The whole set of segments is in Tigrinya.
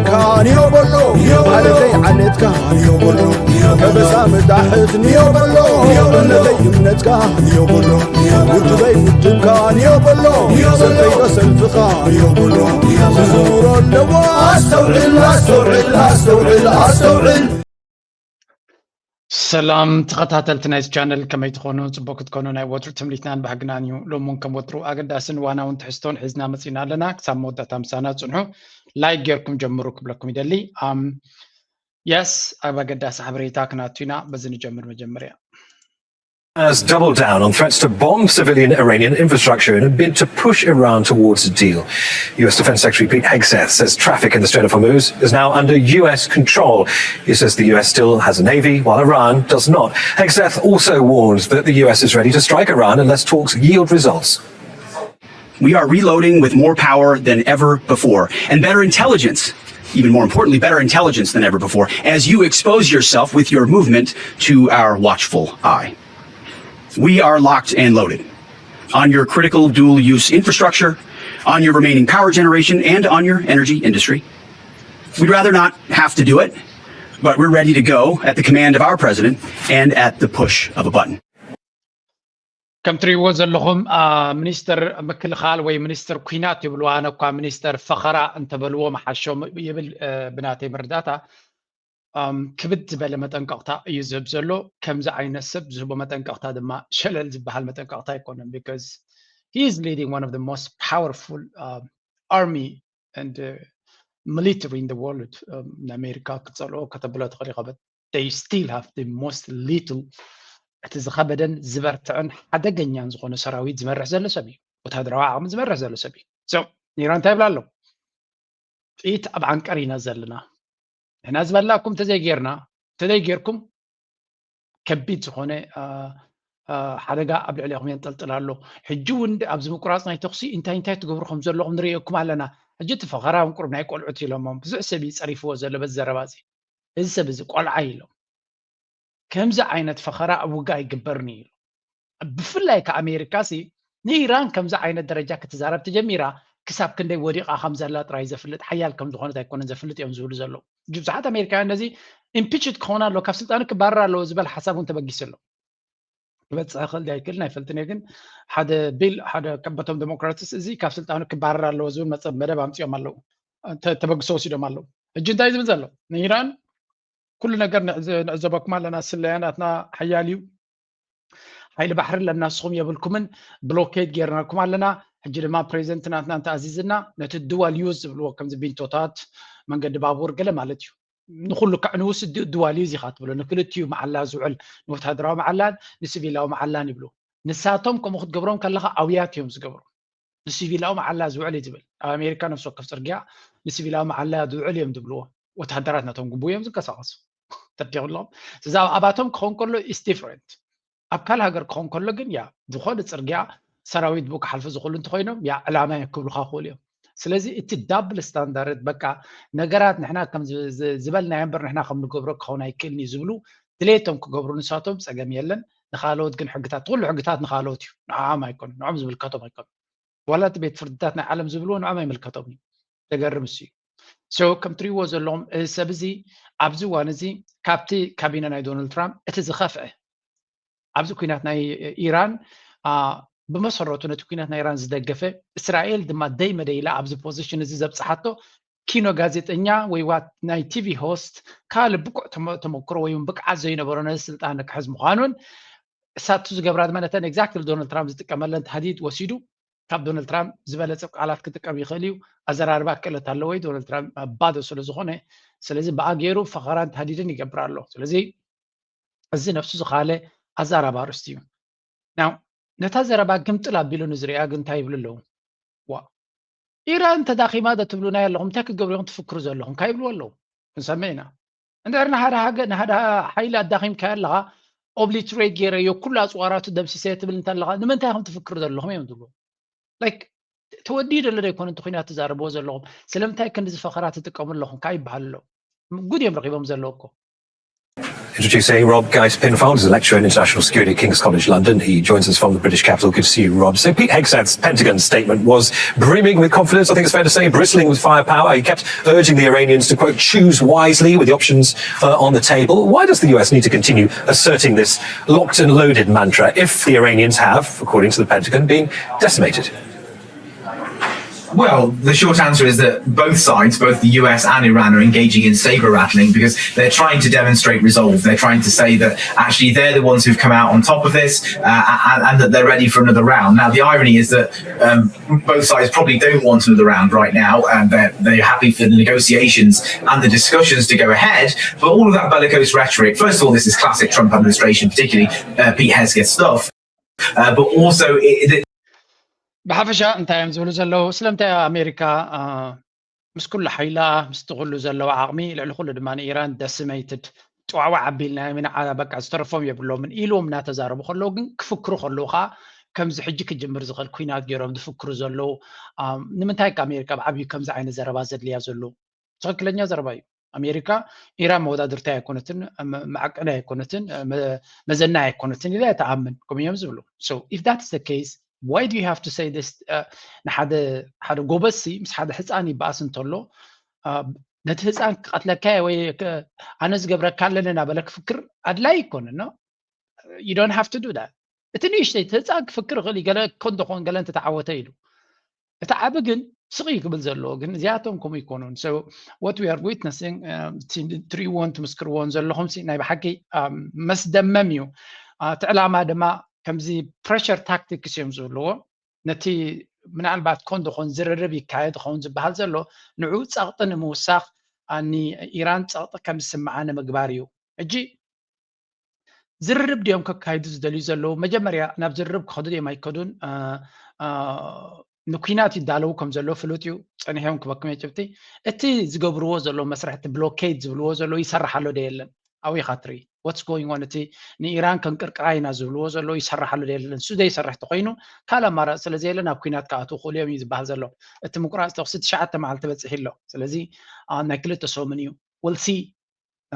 ካንዮ በሎ ዓለተይ ዓለትካ፣ ካንዮ በሎ ከበሳ ምጣሕት ንዮ በሎ እምነተይ እምነትካ፣ ካንዮ በሎ ውድበይ ውድብካ፣ ንዮ በሎ ሰልፈይ ሰልፍኻ፣ ንዮ በሎ ዝዝውሮ ኣለዎ። ኣስተውዕል ኣስተውዕል ኣስተውዕል ኣስተውዕል። ሰላም ተኸታተልቲ ናይዚ ቻነል፣ ከመይ ትኾኑ? ጽቡቅ ክትኮኑ ናይ ወትሩ ትምኒትናን ባህግናን እዩ። ሎሚ እውን ከም ወትሩ ኣገዳስን ዋናውን ትሕዝቶን ሒዝና መጺና ኣለና። ክሳብ መወዳእታ ምሳና ጽንሑ። ላይክ ጌርኩም ጀምሩ ክብለኩም ይደሊ። ኣም የስ ኣብ ኣገዳሲ ሓበሬታ ክናቱ ኢና። በዚ ንጀምር። መጀመርያ has doubled down on threats to bomb civilian Iranian infrastructure in a bid to push Iran towards a deal. U S Defense Secretary Pete Hegseth says traffic in the Strait of Hormuz is now under U S control. He says the U S still has a navy, while Iran does not. Hegseth also warned that the U S is ready to strike Iran unless talks yield results. We are reloading with more power than ever before and better intelligence, even more importantly, better intelligence than ever before, as you expose yourself with your movement to our watchful eye. We are locked and loaded on your critical dual use infrastructure, on your remaining power generation, and on your energy industry. We'd rather not have to do it, but we're ready to go at the command of our president and at the push of a button. ከም ትሪእዎ ዘለኹም ሚኒስተር ምክልኻል ወይ ሚኒስተር ኩናት ይብልዎ፣ ኣነ እኳ ሚኒስተር ፈኸራ እንተበልዎ መሓሾም ይብል። ብናተይ መረዳእታ ክብድ ዝበለ መጠንቀቕታ እዩ ዝህብ ዘሎ። ከምዚ ዓይነት ሰብ ዝህቦ መጠንቀቕታ ድማ ሸለል ዝበሃል መጠንቀቕታ ኣይኮነን። Because he is leading one of the most powerful army and military in the world. ንኣሜሪካ ክትፀልኦ ከተብሎ ትኽእል ኢኻ። They still have the most lethal፣ እቲ ዝኸበደን ዝበርትዕን ሓደገኛን ዝኾነ ሰራዊት ዝመርሕ ዘሎ ሰብ እዩ። ወታደራዊ ዓቕሚ ዝመርሕ ዘሎ ሰብ እዩ። So ንኢራን እንታይ ይብላ ኣለዉ? ጥይት ኣብ ዓንቀር ኢና ዘለና። ንሕና ዝበላኩም እንተዘይጌርና እንተዘይጌርኩም ከቢድ ዝኾነ ሓደጋ ኣብ ልዕሌኹም የንጠልጥል ኣሎ። ሕጂ እውን ኣብዚ ምቁራፅ ናይ ተኹሲ እንታይ እንታይ ትገብሩ ከም ዘለኹም ንርእየኩም ኣለና። ሕጂ እቲ ፈኸራ እውን ቁሩብ ናይ ቆልዑት ኢሎሞም። ብዙሕ ሰብ እዩ ፀሪፍዎ ዘሎ በዚ ዘረባ እዚ። እዚ ሰብ እዚ ቆልዓ ኢሎም። ከምዚ ዓይነት ፈኸራ ኣብ ውግእ ኣይግበርን እዩ ኢሉ። ብፍላይ ከ ኣሜሪካ ሲ ንኢራን ከምዚ ዓይነት ደረጃ ክትዛረብ ተጀሚራ ክሳብ ክንደይ ወዲቓ ከም ዘላ ጥራይ ዘፍልጥ፣ ሓያል ከም ዝኾነት ኣይኮነን ዘፍልጥ እዮም ዝብሉ ዘለዉ። ብዙሓት ኣሜሪካውያን ነዚ ኢምፒችድ ክኸውን ኣለዎ፣ ካብ ስልጣኑ ክባረር ኣለዎ ዝበል ሓሳብ እውን ተበጊሱ ኣሎ። ክበፅሕ ክእል ኣይክእልን ኣይፈልጥን እየ፣ ግን ሓደ ቢል ሓደ ከበቶም ዴሞክራትስ እዚ ካብ ስልጣኑ ክባረር ኣለዎ ዝብል መደብ ኣምፅኦም ኣለዉ፣ ተበግሶ ወሲዶም ኣለዉ። ሕጂ እንታይ ዝብል ዘሎ ንኢራን ኩሉ ነገር ንዕዘበኩም ኣለና። ስለያ ናትና ሓያል እዩ። ሓይሊ ባሕሪ ኣለና፣ ንስኹም የብልኩምን፣ ብሎኬድ ጌርናልኩም ኣለና። ሕጂ ድማ ፕሬዚደንት ናትና እንተኣዚዝና ነቲ ድዋል ዩዝ ዝብልዎ ከምዚ ቢንቶታት፣ መንገዲ ባቡር ገለ ማለት እዩ። ንኹሉ ከዕንውስ ድዋል ዩዝ ኢኻ ትብሎ። ንክልቲኡ መዓላ ዝውዕል ንወታደራዊ መዓላን ንሲቪላዊ መዓላን ይብሉ። ንሳቶም ከምኡ ክትገብሮም ከለኻ ኣውያት እዮም ዝገብሩ። ንሲቪላዊ መዓላ ዝውዕል እዩ ዝብል። ኣብ ኣሜሪካ ነፍሲ ወከፍ ፅርግያ ንሲቪላዊ መዓላ ዝውዕል እዮም ዝብልዎ። ወታደራት ናቶም ግቡ እዮም ዝንቀሳቐሱ። ተዲቕሎም እዛ ኣባቶም ክኸውን ከሎ ኢስ ዲፍረንት። ኣብ ካልእ ሃገር ክኸውን ከሎ ግን ያ ዝኾነ ፅርግያ ሰራዊት ብኡ ክሓልፉ ዝኽእሉ እንተኮይኖም ያ ዕላማ እዮም ክብሉካ ክኽእሉ እዮም። ስለዚ እቲ ዳብል ስታንዳርድ በቃ ነገራት ንሕና ከም ዝበልናዮ እምበር ንሕና ከም ንገብሮ ክኸውን ኣይክእልን እዩ ዝብሉ ድሌቶም ክገብሩ ንሳቶም ፀገም የለን። ንኻልኦት ግን ሕግታት ኩሉ ሕግታት ንኻልኦት እዩ ንዕኦም ኣይኮኑን ንዕኦም ዝምልከቶም ኣይኮኑን። ዋላ እቲ ቤት ፍርድታት ናይ ዓለም ዝብልዎ ንዕኦም ኣይምልከቶም እዩ። ዘገርም እሱ እዩ። So ከም ትሪእዎ ዘለኹም እዚ ሰብ እዚ ኣብዚ እዋን እዚ ካብቲ ካቢነ ናይ ዶናልድ ትራምፕ እቲ ዝኸፍአ ኣብዚ ኩናት ናይ ኢራን ብመሰረቱ ነቲ ኩናት ናይ ኢራን ዝደገፈ እስራኤል ድማ ደይ መደይ ኢላ ኣብዚ ፖዚሽን እዚ ዘብፅሓቶ ኪኖ ጋዜጠኛ ወይ ዋ ናይ ቲቪ ሆስት ካልእ ብቁዕ ተመክሮ ወይ ብቅዓት ዘይነበሮ ነዚ ስልጣን ክሕዝ ምዃኑን እሳቱ ዝገብራ ድማ ነተን ኤግዛክትሊ ዶናልድ ትራምፕ ዝጥቀመለን ተህዲድ ወሲዱ ካብ ዶናልድ ትራምፕ ዝበለፀ ቃላት ክጥቀም ይኽእል እዩ። ኣዘራርባ ክእለት ኣለዎ ወይ ዶናልድ ትራምፕ ባዶ ስለ ዝኾነ ስለዚ ብኣ ገይሩ ፈኸራን ተህዲድን ይገብር ኣሎ። ስለዚ እዚ ነፍሱ ዝኻለ ኣዛራባ ኣርእስቲ እዩ። ናው ነታ ዘረባ ግምጥል ኣቢሉ ንዝሪኣ ግን እንታይ ይብሉ ኣለዉ? ዋ ኢራን ተዳኺማ ዶ ትብሉና ኣለኹም? እንታይ ክትገብሩ ኢኹም ትፍክሩ ዘለኹም? እንታይ ይብሉ ኣለዉ? ክንሰምዕ ኢና። እንድሕር ንሓደ ሃገር ንሓደ ሓይሊ ኣዳኺምካዮ ኣለኻ ኦብሊትሬት ገይረዮ ኩሉ ኣፅዋራቱ ደምሲሰዮ ትብል እንተለኻ ንምንታይ ኢኹም ትፍክሩ ዘለኹም እዮም ዝብሉ። ላይክ ተወዲኡ ዘሎ ዶ ኣይኮነ እቲ ኩናት ትዛረብዎ ዘለኹም? ስለምንታይ ክንዲ ዝፈኸራ ትጥቀሙ ኣለኹም? ካብ ይበሃል ኣሎ ጉድ እዮም ረኺቦም ዘለዉ እኮ። Introducing Rob Geis-Pinfold, is a lecturer in international security at King's College London. He joins us from the British capital. Good to see you, Rob. So Pete Hegseth's Pentagon statement was brimming with confidence, I think it's fair to say, bristling with firepower. He kept urging the Iranians to, quote, choose wisely with the options uh, on the table. Why does the U S need to continue asserting this locked and loaded mantra if the Iranians have, according to the Pentagon, been decimated? Well, the short answer is that both sides, both the U S and Iran, are engaging in saber rattling because they're trying to demonstrate resolve. They're trying to say that actually they're the ones who've come out on top of this uh, and, and, that they're ready for another round. Now, the irony is that um, both sides probably don't want another round right now. And they're, they're happy for the negotiations and the discussions to go ahead. But all of that bellicose rhetoric, first of all, this is classic Trump administration, particularly uh, Pete Hegseth stuff. Uh, but also, it, ብሓፈሻ እንታይ እዮም ዝብሉ ዘለዉ? ስለምንታይ ኣሜሪካ ምስ ኩሉ ሓይላ ምስቲ ኩሉ ዘለዋ ዓቕሚ ልዕሊ ኩሉ ድማ ንኢራን ደስመይትድ ጥዋዕዋዕ ኣቢልና ኢና፣ በቃ ዝተረፎም የብሎምን ኢልዎም እናተዛረቡ ከለዉ ግን ክፍክሩ ከለዉ ከዓ ከምዚ ሕጂ ክጅምር ዝኽእል ኩናት ገይሮም ዝፍክሩ ዘለዉ። ንምንታይ ኣሜሪካ ብዓብዩ ከምዚ ዓይነት ዘረባ ዘድልያ ዘሎ? ትኽክለኛ ዘረባ እዩ። ኣሜሪካ ኢራን መወዳድርታይ ኣይኮነትን፣ መዓቀኒ ኣይኮነትን፣ መዘናይ ኣይኮነትን ኢላ እያ ትኣምን፣ ከምኡ እዮም ዝብሉ። So if that is the case, why do you have to say this? ንሓደ ሓደ ጎበዝሲ ምስ ሓደ ህፃን ይበኣስ እንተሎ ነቲ ህፃን ክቐትለካ ወይ ኣነ ዝገብረካ ኣለኒ እናበለ ክፍክር ኣድላይ ኣይኮነን። No, you don't have to do that። እቲ ንእሽተይ እቲ ህፃን ክፍክር ይኽእል እዩ፣ ገለ እኮ እንተኾን ገለ እንተተዓወተ ኢሉ። እቲ ዓቢ ግን ስቕ እዩ ክብል ዘለዎ፣ ግን እዚኣቶም ከምኡ ኣይኮኑን። So what we are witnessing፣ ትሪእዎን ትምስክርዎን ዘለኹም ናይ ብሓቂ መስደመም እዩ። እቲ ዕላማ ድማ ከምዚ pressure tactics እዮም ዝብልዎ። ነቲ ምናልባት ኮን ዝኾን ዝርርብ ይካየድ ኸውን ዝበሃል ዘሎ ንዑ ጸቕጢ ንምውሳኽ፣ ንኢራን ጸቕጢ ከም ዝስምዓ ንምግባር እዩ። ሕጂ ዝርርብ ድዮም ከካይዱ ዝደልዩ ዘለዉ? መጀመርያ ናብ ዝርርብ ክኸዱ ድዮም ኣይከዱን? ንኩናት ይዳለዉ ከም ዘለዉ ፍሉጥ እዩ። ጸኒሖም ክበኩም ጭብቲ። እቲ ዝገብርዎ ዘለዉ መስርሕ፣ እቲ ብሎኬድ ዝብልዎ ዘለዉ ይሰርሕ ኣሎ ዶ የለን? ኣበይ ኢኻ ትርኢ? What's going on? እቲ ንኢራን ከንቅርቅራ ኢና ዝብልዎ ዘለዉ ይሰርሕ ኣሎ ዶ የለን? እሱ ዘይሰርሕ ተኾይኑ ካልእ ኣማራፂ ስለ ዘየለ ናብ ኩናት ክኣትዉ ክእሉ እዮም እዩ ዝበሃል ዘሎ። እቲ ምቁራፅ ተኹሲ ትሽዓተ መዓልቲ በፂሑ ኣሎ። ስለዚ ናይ ክልተ ሰሙን እዩ። We'll see።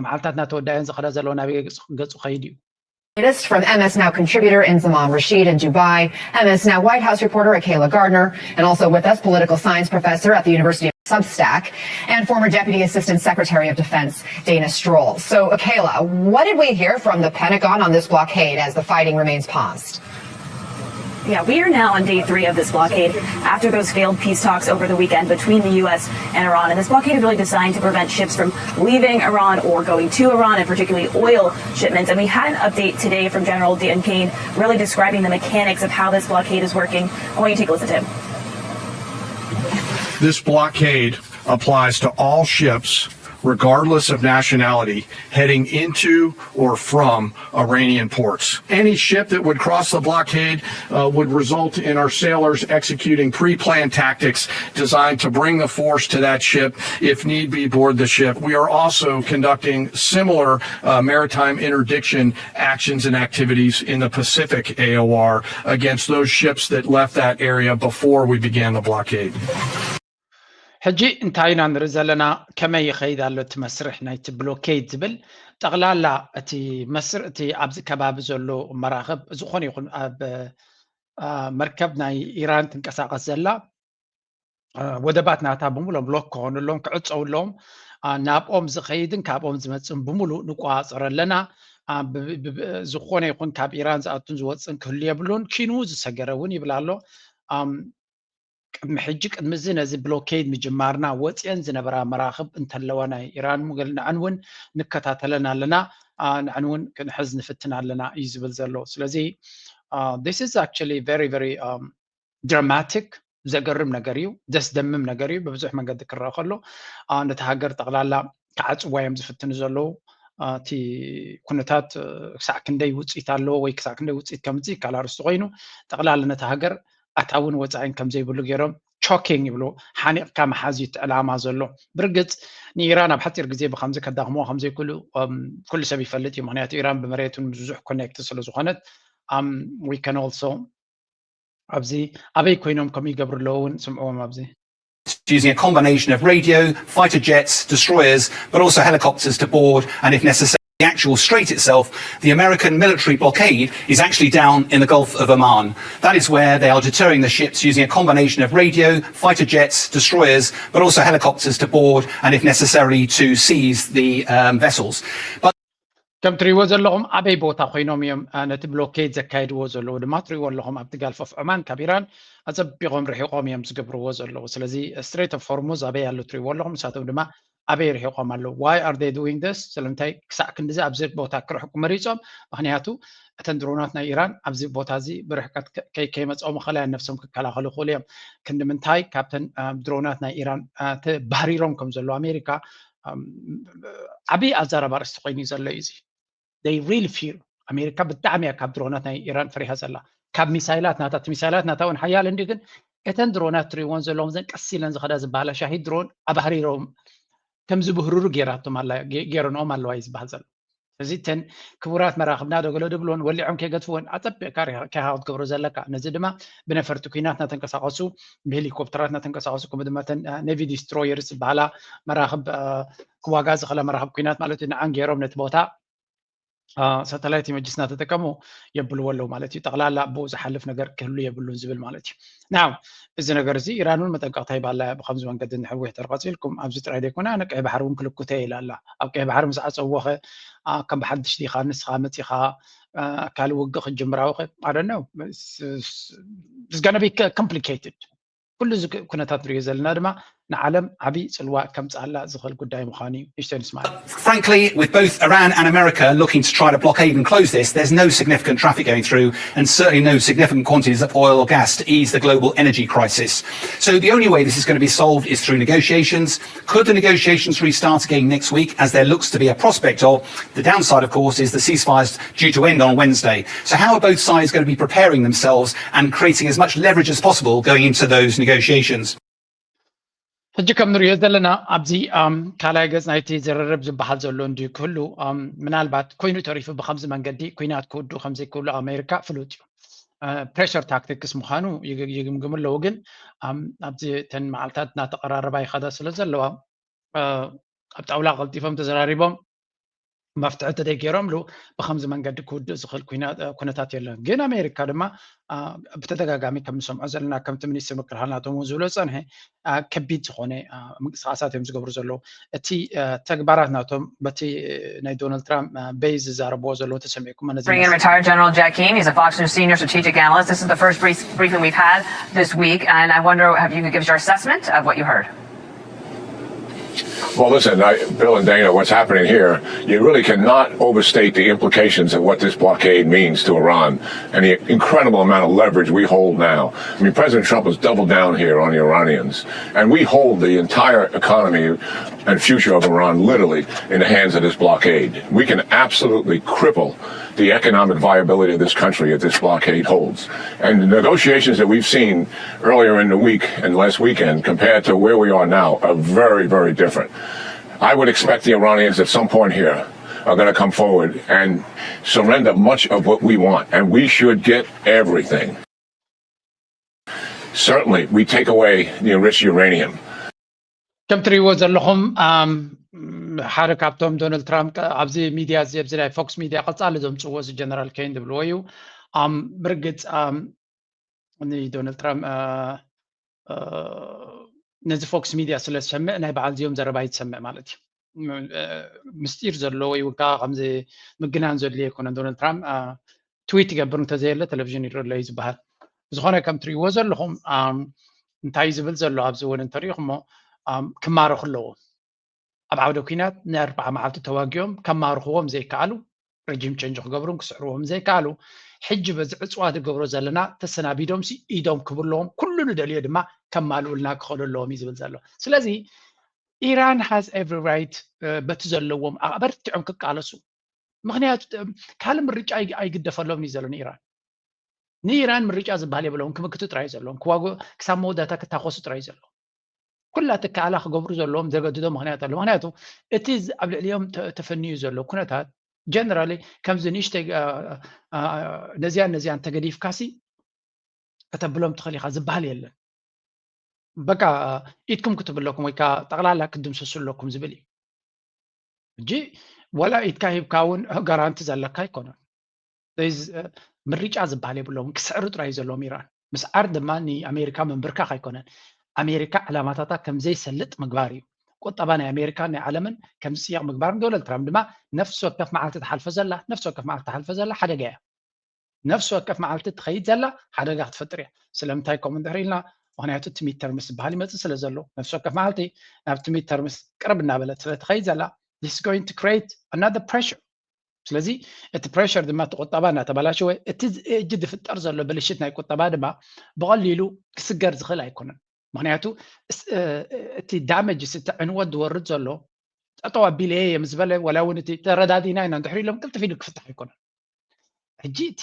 መዓልታት እናተወዳእየን ዝኸዳ ዘለዋ ናበይ ገፁ ከይድ እዩ። Latest from M S Now contributor Inzamam Rashid in Dubai, M S Now White House reporter Akayla Gardner, and also with us, political science professor at the University of Substack, and former Deputy Assistant Secretary of Defense Dana Strohl. So, Akayla, what did we hear from the Pentagon on this blockade as the fighting remains paused? Yeah, we are now on day three of this blockade after those failed peace talks over the weekend between the U S and Iran. And this blockade is really designed to prevent ships from leaving Iran or going to Iran, and particularly oil shipments. And we had an update today from General Dan Caine really describing the mechanics of how this blockade is working. I want you to take a listen to him. This blockade applies to all ships regardless of nationality, heading into or from Iranian ports. Any ship that would cross the blockade uh, would result in our sailors executing pre planned tactics designed to bring the force to that ship, if need be, board the ship. We are also conducting similar uh, maritime interdiction actions and activities in the Pacific A O R against those ships that left that area before we began the blockade. ሕጂ እንታይ ኢና ንርኢ ዘለና? ከመይ ይኸይድ ኣሎ እቲ መስርሕ ናይቲ ብሎኬድ ዝብል? ጠቕላላ እቲ መስር እቲ ኣብዚ ከባቢ ዘሎ መራኽብ ዝኾነ ይኹን ኣብ መርከብ ናይ ኢራን ትንቀሳቐስ ዘላ ወደባት ናታ ብምሎም ሎክ ክኾኑ ኣለዎም፣ ክዕፀው ኣለዎም። ናብኦም ዝኸይድን ካብኦም ዝመፅን ብምሉእ ንቆፃፀር ኣለና። ዝኾነ ይኹን ካብ ኢራን ዝኣቱን ዝወፅን ክህሉ የብሉን። ኪኑ ዝሰገረ እውን ይብል ኣሎ። ቅድሚ ሕጂ ቅድሚ እዚ ነዚ ብሎኬድ ምጅማርና ወፅአን ዝነበራ መራኽብ እንተለዋ ናይ ኢራን ንዐን እውን ንከታተለን ኣለና፣ ንዐን እውን ክንሕዝ ንፍትን ኣለና እዩ ዝብል ዘሎ። ስለዚ this is actually very very dramatic፣ ዘገርም ነገር እዩ፣ ዘስደምም ነገር እዩ። ብብዙሕ መንገዲ ክረአ ከሎ ነቲ ሃገር ጠቕላላ ክዓፅዋ እዮም ዝፍትኑ ዘለዉ። እቲ ኩነታት ክሳዕ ክንደይ ውፅኢት ኣለዎ ወይ ክሳዕ ክንደይ ውፅኢት ከምፅእ ይከኣል ኣርስቲ ኮይኑ፣ ጠቕላላ ነቲ ሃገር ኣታውን ወፃኢን ከም ዘይብሉ ገይሮም ቾኪንግ ይብሉ፣ ሓኒቕካ ምሓዝ እዩ እቲ ዕላማ ዘሎ። ብርግፅ ንኢራን ኣብ ሓፂር ግዜ ብከምዚ ከዳኽምዋ ከም ዘይክእሉ ኩሉ ሰብ ይፈልጥ እዩ። ምክንያቱ ኢራን ብመሬት እውን ብዙሕ ኮኔክት ስለ ዝኾነት። We can also ኣብዚ ኣበይ ኮይኖም ከም ይገብሩ ኣለዉ እውን ስምዕዎም ኣብዚ using a combination of radio, fighter jets, destroyers, but also helicopters to board and, if necessary, the actual strait itself, the American military blockade is actually down in the Gulf of Oman. That is where they are deterring the ships using a combination of radio, fighter jets, destroyers, but also helicopters to board and, if necessary, to seize the um, vessels. But ከም ትሪእዎ ዘለኹም ኣበይ ቦታ ኮይኖም እዮም ነቲ ብሎኬድ ዘካየድዎ ዘለዉ ድማ ትሪእዎ ኣለኹም። ኣብቲ ጋልፍ ኦፍ ዑማን ካብ ኢራን ኣፀቢቖም ርሒቖም እዮም ዝገብርዎ ዘለዉ። ስለዚ ስትሬት ኦፍ ሆርሙዝ ኣበይ ኣሎ ትሪእዎ ኣለኹም። ንሳቶም ድማ ኣበይ ርሒቖም ኣለዉ? Why are they doing this? ስለምንታይ ክሳዕ ክንድዚ ኣብዚ ቦታ ክርሕቁ መሪፆም? ምክንያቱ እተን ድሮናት ናይ ኢራን ኣብዚ ቦታ እዚ ብርሕቀት ከይመፅኦም ከላ ነብሶም ክከላኸሉ ይኽእሉ እዮም። ክንዲ ምንታይ ካብተን ድሮናት ናይ ኢራን ተባህሪሮም ከም ዘለዉ ኣሜሪካ ዓብዪ ኣዛራቢ ኣርእስቲ ኮይኑ እዩ ዘሎ እዩ እዚ። They really fear ኣሜሪካ ብጣዕሚ እያ ካብ ድሮናት ናይ ኢራን ፈሪሃ ዘላ። ካብ ሚሳይላት ናታ እቲ ሚሳይላት ናታ እውን ሓያል እንዲ ግን እተን ድሮናት ትሪእዎን ዘለዎም ዘን ቀስ ኢለን ዝኸዳ ዝበሃላ ሻሂድ ድሮን ኣባህሪሮም ከም ዝብህርሩ ገይራቶም ኣላ ገይረንኦም ኣለዋ እዩ ዝበሃል ዘሎ። ስለዚ እተን ክቡራት መራኽብና ዶ ገለ ድብልዎን ወሊዖም ከይገድፍዎን ኣጸቢቕካ ሪኻ ክትገብሮ ዘለካ። ነዚ ድማ ብነፈርቲ ኲናት እናተንቀሳቐሱ ብሄሊኮፕተራት እናተንቀሳቐሱ ከምኡ ድማ እተን ኔቪ ዲስትሮየርስ ዝበሃላ መራኽብ ክዋጋ ዝኽእላ መራኽብ ኲናት ማለት እዩ ንዓን ገይሮም ነቲ ቦታ ሳተላይት ኢመጅስ እናተጠቀሙ የብልዎ ኣለዉ ማለት እዩ። ጠቕላላ ብኡ ዝሓልፍ ነገር ክህሉ የብሉን ዝብል ማለት እዩ። ናው እዚ ነገር እዚ ኢራን እውን መጠንቀቕታ ይባላ ብከምዚ መንገዲ ንሕዊ ተርቀፂልኩም ኣብዚ ጥራይ ዘይኮነ ኣነ ቀይ ባሕሪ እውን ክልኩተ ኢላ ኣላ። ኣብ ቀይ ባሕሪ ምስ ዓፀዎ ኸ ከም ብሓድሽ ዲኻ ንስኻ መፂኻ ካልእ ውግእ ክትጅምራዊ ኸ ኣደነው ዝገነቢ ኮምፕሊኬትድ ኩሉ እዚ ኩነታት ንሪኦ ዘለና ድማ ንዓለም ዓብዪ ፅልዋ ከምፅኣላ ዝኽእል ጉዳይ ምዃኑ እዩ። ንሽተን ስማል Frankly, with both Iran and America looking to try to blockade and close this, there's no significant traffic going through, and certainly no significant quantities of oil or gas to ease the global energy crisis. So the only way this is going to be solved is through negotiations. Could the negotiations restart again next week, as there looks to be a prospect of? The downside, of course, is the ceasefire is due to end on Wednesday. So how are both sides going to be preparing themselves and creating as much leverage as possible going into those negotiations? ሕጂ ከም ንሪኦ ዘለና ኣብዚ ካልኣይ ገጽ ናይቲ ዝርርብ ዝበሃል ዘሎ እንድዩ ክህሉ ምናልባት ኮይኑ ተሪፉ ብከምዚ መንገዲ ኩናት ክውዱ ከምዘይክህሉ ኣሜሪካ ፍሉጥ እዩ። ፕሬሸር ታክቲክስ ምዃኑ ይግምግሙ ኣለዉ፣ ግን ኣብዚ ተን መዓልታት እናተቐራረባ ይኸዳ ስለ ዘለዋ ኣብ ጣውላ ቀልጢፎም ተዘራሪቦም መፍትሒ ተደይገይሮምሉ ብከምዚ መንገዲ ክውድእ ዝኽእል ኩነታት የለን። ግን ኣሜሪካ ድማ ብተደጋጋሚ ከም ንሰምዖ ዘለና ከምቲ ሚኒስትር ምክልኻል ናቶም እውን ዝብሎ ዝፀንሐ ከቢድ ዝኾነ ምንቅስቃሳት እዮም ዝገብሩ ዘለዉ። እቲ ተግባራት ናቶም በቲ ናይ ዶናልድ ትራምፕ ቤዝ ዝዛረብዎ ዘለዉ ተሰሚዕኩም ነዚ Bring in retired General Jack Keane. He's a Fox News senior strategic analyst. This is the first brief, briefing we've had this week, and I wonder if you could give us your assessment of what you heard. Well, listen, I, Bill and Dana, what's happening here, you really cannot overstate the implications of what this blockade means to Iran and the incredible amount of leverage we hold now. I mean, President Trump has doubled down here on the Iranians, and we hold the entire economy and future of Iran literally in the hands of this blockade. We can absolutely cripple the economic viability of this country if this blockade holds. And the negotiations that we've seen earlier in the week and last weekend compared to where we are now are very, very different. I would expect the Iranians at some point here are going to come forward and surrender much of what we want, and we should get everything. Certainly, we take away the enriched uranium. ከም ትሪእዎ ዘለኹም ሓደ ካብቶም ዶናልድ ትራምፕ ኣብዚ ሚድያ እዚ ኣብዚ ናይ ፎክስ ሚድያ ቀፃሊ ዘምፅዎ እዚ ጀነራል ኬን ዝብልዎ እዩ። ብርግፅ ንዶናልድ ትራምፕ ነዚ ፎክስ ሚድያ ስለ ዝሰምዕ ናይ በዓል እዚኦም ዘረባ እዩ ዝሰምዕ ማለት እዩ። ምስጢር ዘሎ ወይ እውን ከዓ ከምዚ ምግናን ዘድልዮ ኣይኮነን። ዶናልድ ትራምፕ ትዊት ይገብር እንተዘየለ ቴሌቪዥን ይርኢ ኣሎ እዩ ዝበሃል። ብዝኾነ ከም ትሪእዎ ዘለኹም እንታይ ዝብል ዘሎ ኣብዚ እውን እንተሪኢኹሞ ክማረኹ ኣለዎም። ኣብ ዓውደ ኲናት ንኣርብዓ መዓልቲ ተዋጊኦም ከማርኽዎም ዘይከኣሉ፣ ረጂም ቸንጅ ክገብሩን ክስዕርዎም ዘይከኣሉ፣ ሕጂ በዚ ዕፅዋ ዝገብሮ ዘለና ተሰናቢዶምሲ ኢዶም ክብለዎም ኩሉ ንደልዮ ድማ ከማልኡልና ክኽእሉ ኣለዎም እዩ ዝብል ዘሎ። ስለዚ ኢራን has every right በቲ ዘለዎም ኣበርቲዖም ክቃለሱ። ምክንያቱ ካልእ ምርጫ ኣይግደፈሎም እዩ ዘሎ ንኢራን። ንኢራን ምርጫ ዝበሃል የብለውን። ክምክቱ ጥራይ ዘለዎም ክዋግኡ ክሳብ መወዳእታ ክታኮሱ ጥራይ ዘለዎም። ኩላ ትከኣላ ክገብሩ ዘለዎም ዘገድዶ ምክንያት ኣሎ። ምክንያቱ እቲ ኣብ ልዕሊኦም ተፈንዩ ዘሎ ኩነታት ጀነራሊ ከምዚ ንእሽተይ ነዚያን ነዚያን ተገዲፍካሲ ከተብሎም ትኽእል ኢኻ ዝበሃል የለን። በቃ ኢድኩም ክትብለኩም ወይ ከዓ ጠቕላላ ክትድምሰሱ ኣለኩም ዝብል እዩ። ሕጂ ወላ ኢድካ ሂብካ እውን ጋራንቲ ዘለካ ኣይኮነን። ምርጫ ዝበሃል የብሎም፣ ክስዕሩ ጥራይ ዘለዎም ኢራን። ምስዓር ድማ ንኣሜሪካ ምንብርካኽ ኣይኮነን። ኣሜሪካ ዕላማታታ ከም ዘይሰልጥ ምግባር እዩ። ቁጠባ ናይ ኣሜሪካን ናይ ዓለምን ከም ዝፅየቕ ምግባር። ዶናልድ ትራምፕ ድማ ነፍሲ ወከፍ መዓልቲ ትሓልፈ ዘላ ነፍሲ ወከፍ መዓልቲ ትሓልፈ ዘላ ሓደጋ እያ። ነፍሲ ወከፍ መዓልቲ ትኸይድ ዘላ ሓደጋ ክትፈጥር እያ። ስለምንታይ ከምኡ እንድሕር ኢልና፣ ምክንያቱ እቲ ሚድተርምስ ዝበሃል ይመፅእ ስለ ዘሎ፣ ነፍሲ ወከፍ መዓልቲ ናብቲ ሚድተርምስ ቅርብ እናበለት ስለ ትኸይድ ዘላ፣ this is going to create another pressure። ስለዚ እቲ ፕሬሸር ድማ እቲ ቁጠባ እናተበላሸወ፣ እቲ ሕጂ ዝፍጠር ዘሎ ብልሽት ናይ ቁጠባ ድማ ብቐሊሉ ክስገር ዝኽእል ኣይኮነን። ምክንያቱ እቲ ዳመጅስ፣ እቲ ዕንወት ዝወርድ ዘሎ ጠጠው ኣቢለየ እዮም ዝበለ፣ ወላ እውን እቲ ተረዳዲና ኢና እንድሕር ኢሎም ቅልጥፍ ኢሉ ክፍታሕ ኣይኮነን። ሕጂ እቲ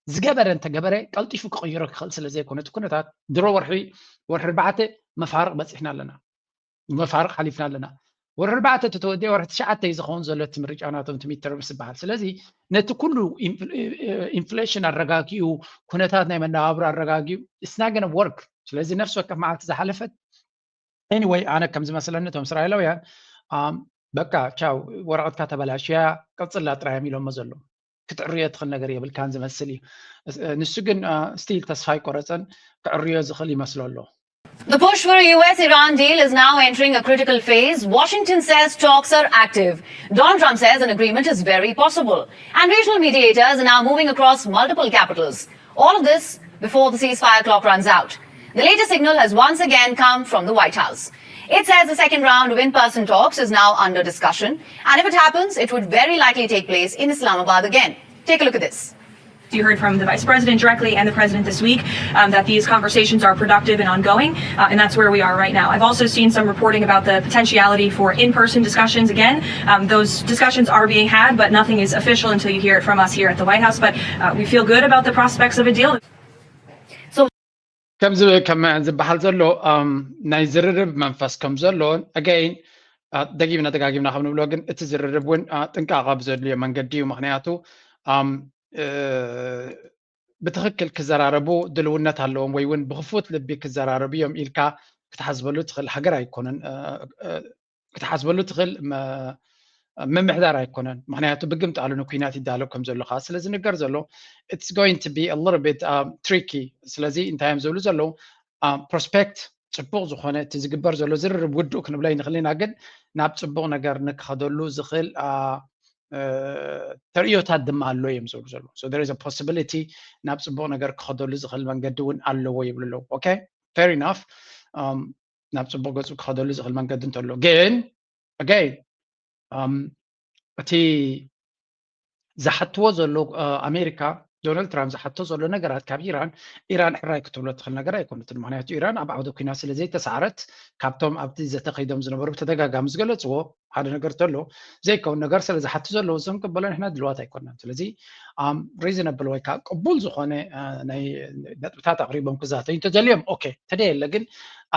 ዝገበረ እንተገበረ ቀልጢፉ ክቕይሮ ክኽእል ስለ ዘይኮነ፣ እቲ ኩነታት ድሮ ወርሒ ወርሒ ኣርባዕተ መፋርቕ በፂሕና ኣለና፣ መፋርቕ ሓሊፍና ኣለና። ወርሒ ኣርባዕተ ተተወዲአ ወርሒ ትሽዓተ እዩ ዝኸውን ዘሎ እቲ ምርጫ ናቶም እቲ ሚድተርምስ ዝበሃል። ስለዚ ነቲ ኩሉ ኢንፍሌሽን ኣረጋጊኡ፣ ኩነታት ናይ መነባብሮ ኣረጋጊኡ፣ it's not gonna work። ስለዚ ነፍሲ ወከፍ መዓልቲ ዝሓለፈት፣ anyway፣ ኣነ ከም ዝመስለኒ እቶም እስራኤላውያን በቃ ቻው፣ ወረቐትካ ተበላሽያ፣ ቀፅላ ጥራይ እዮም ኢሎሞ ዘለዉ። ክትዕርዮ ትኽእል ነገር የብልካን ዝመስል እዩ። ንሱ ግን ስቲል ተስፋ ኣይቆረፀን፣ ክዕርዮ ዝኽእል ይመስሎ ኣሎ። The push for a U S Iran deal is now entering a critical phase. Washington says talks are active. Donald Trump says an agreement is very possible. And regional mediators are now moving across multiple capitals. All of this before the ceasefire clock runs out. The latest signal has once again come from the White House. It says the second round of in person talks is now under discussion, and if it happens, it would very likely take place in Islamabad again. Take a look at this. You heard from the vice president directly and the president this week um, that these conversations are productive and ongoing, uh, and that's where we are right now. I've also seen some reporting about the potentiality for in person discussions again. Um, those discussions are being had, but nothing is official until you hear it from us here at the White House. But uh, we feel good about the prospects of a deal. ከም ዝበሃል ዘሎ ናይ ዝርርብ መንፈስ ከም ዘሎን፣ ኣገይን ደጊምና ደጋጊምና ከም ንብሎ ግን፣ እቲ ዝርርብ እውን ጥንቃቐ ብዘድልዮ መንገዲ እዩ። ምክንያቱ ብትኽክል ክዘራረቡ ድልውነት ኣለዎም ወይ እውን ብክፉት ልቢ ክዘራረቡ እዮም ኢልካ ክትሓስበሉ ትኽእል ሃገር ኣይኮነን፣ ክትሓስበሉ ትኽእል ምምሕዳር ኣይኮነን። ምክንያቱ ብግምጣሉ ንኩናት ይዳለው ከም ዘሎ ከዓ ስለ ዝንገር ዘሎ፣ it's going to be a little bit tricky። ስለዚ እንታይ እዮም ዝብሉ ዘለዉ? ፕሮስፔክት ፅቡቕ ዝኾነ እቲ ዝግበር ዘሎ ዝርርብ ውዱእ ክንብሎ ይንኽእል ኢና፣ ግን ናብ ፅቡቕ ነገር ንክኸደሉ ዝኽእል ተርእዮታት ድማ ኣሎ እዮም ዝብሉ ዘለዉ። So there is a possibility ናብ ፅቡቕ ነገር ክኸደሉ ዝኽእል መንገዲ እውን ኣለዎ ይብሉ ኣለዉ። Okay, fair enough። ናብ ፅቡቕ ገፁ ክኸደሉ ዝኽእል መንገዲ እንተሎ ግን፣ again፣ እቲ ዝሓትዎ ዘሎ፣ ኣሜሪካ፣ ዶናልድ ትራምፕ ዝሓቶ ዘሎ ነገራት ካብ ኢራን፣ ኢራን ሕራይ ክትብሎ ትኽእል ነገር ኣይኮነትን። ምክንያቱ ኢራን ኣብ ዓውደ ኩናት ስለ ዘይተሳዕረት፣ ካብቶም ኣብቲ ዘተ ከይዶም ዝነበሩ ብተደጋጋሚ ዝገለፅዎ ሓደ ነገር ተሎ ዘይከውን ነገር ስለ ዝሓቱ ዘለዉ፣ እዞም ቅበሎ ንሕና ድልዋት ኣይኮናን። ስለዚ ሪዝነብል ወይ ከዓ ቅቡል ዝኾነ ናይ ነጥብታት ኣቕሪቦም ክዛተዩ እንተደልዮም፣ ኦኬ፣ ተደየለ ግን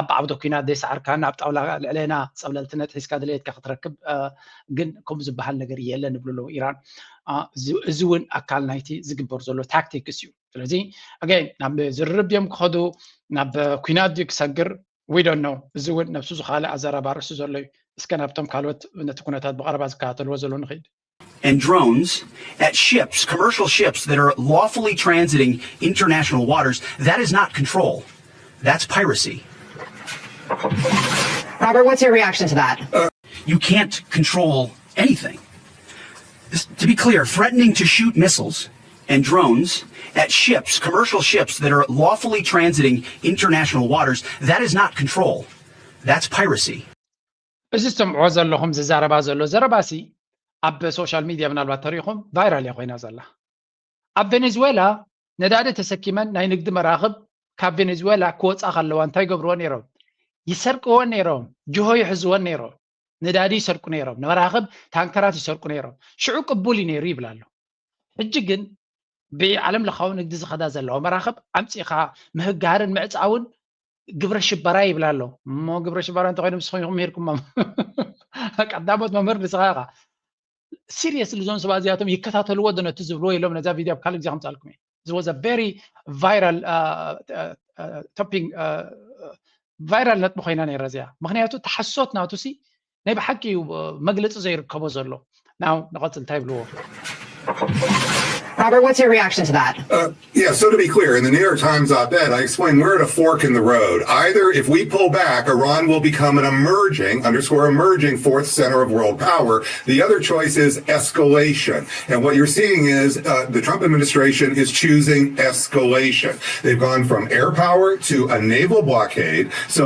ኣብ ዓውደ ኩናት ዘይሰዓርካና ኣብ ጣውላ ልዕሌና ፀብለልትነት ሒዝካ ድሌትካ ክትረክብ ግን ከምኡ ዝበሃል ነገር የለን ይብሉ ኣለዉ ኢራን። እዚ እውን ኣካል ናይቲ ዝግበር ዘሎ ታክቲክስ እዩ። ስለዚ ኣገይን ናብ ዝርርብ ድዮም ክኸዱ፣ ናብ ኩናት ድዩ ክሰግር? We don't know። እዚ እውን ነብሱ ዝኻለ ኣዘራርባ ርእሱ ዘሎ እዩ። እስከ ናብቶም ካልኦት ነቲ ኩነታት ብቐረባ ዝከታተልዎ ዘለዉ ንኽይድ። and drones at ships, commercial ships that are lawfully transiting international waters. That is not control. That's piracy. Robert, what's your reaction to that? You can't control anything. To be clear, threatening to shoot missiles and drones at ships, commercial ships that are lawfully transiting international waters, that is not control. That's piracy. እዚ ዝሰምዕዎ ዘለኹም ዝዛረባ ዘሎ ዘረባሲ ኣብ ሶሻል ሚድያ ምናልባት ተሪኹም ቫይራል እያ ኮይና ዘላ። ኣብ ቬኔዙዌላ ነዳዲ ተሰኪመን ናይ ንግዲ መራኽብ ካብ ቬኔዙዌላ ክወፃ ከለዋ እንታይ ገብርዎ ነይሮም? ይሰርቅወን ነይሮም፣ ጅሆ ይሕዝወን ነይሮም፣ ነዳዲ ይሰርቁ ነይሮም፣ ንመራኽብ ታንከራት ይሰርቁ ነይሮም። ሽዑ ቅቡል እዩ ነይሩ ይብል ኣሎ። ሕጂ ግን ብዓለም ለኻዊ ንግዲ ዝኸዳ ዘለዋ መራኽብ ኣምፂእኻ ምህጋርን ምዕፃውን ግብረ ሽበራ ይብል ኣሎ። እሞ ግብረ ሽበራ እንተኮይኑ ንስኹም ኢኹም ምሂርኩሞም። ቀዳሞት መምህር ንስኻ ኢኻ። ሲሪየስሊ እዞም ሰባት እዚኣቶም ይከታተልዎ ዶ ነቲ ዝብልዎ ኢሎም ነዛ ቪድዮ ኣብ ካልእ ግዜ ከምፃልኩም እየ። This was a very viral topic, viral ነጥቢ ኮይና ነይራ እዚኣ። ምክንያቱ እቲ ሓሶት ናቱ ሲ ናይ ብሓቂ እዩ መግለፂ ዘይርከቦ ዘሎ። ናው ንቐፅል እንታይ ይብልዎ? Robert, what's your reaction to that? Uh, yeah, so to be clear, in the New York Times op-ed, I explained we're at a fork in the road. Either if we pull back, Iran will become an emerging, underscore emerging, fourth center of world power. The other choice is escalation. And what you're seeing is uh, the Trump administration is choosing escalation. They've gone from air power to a naval blockade. So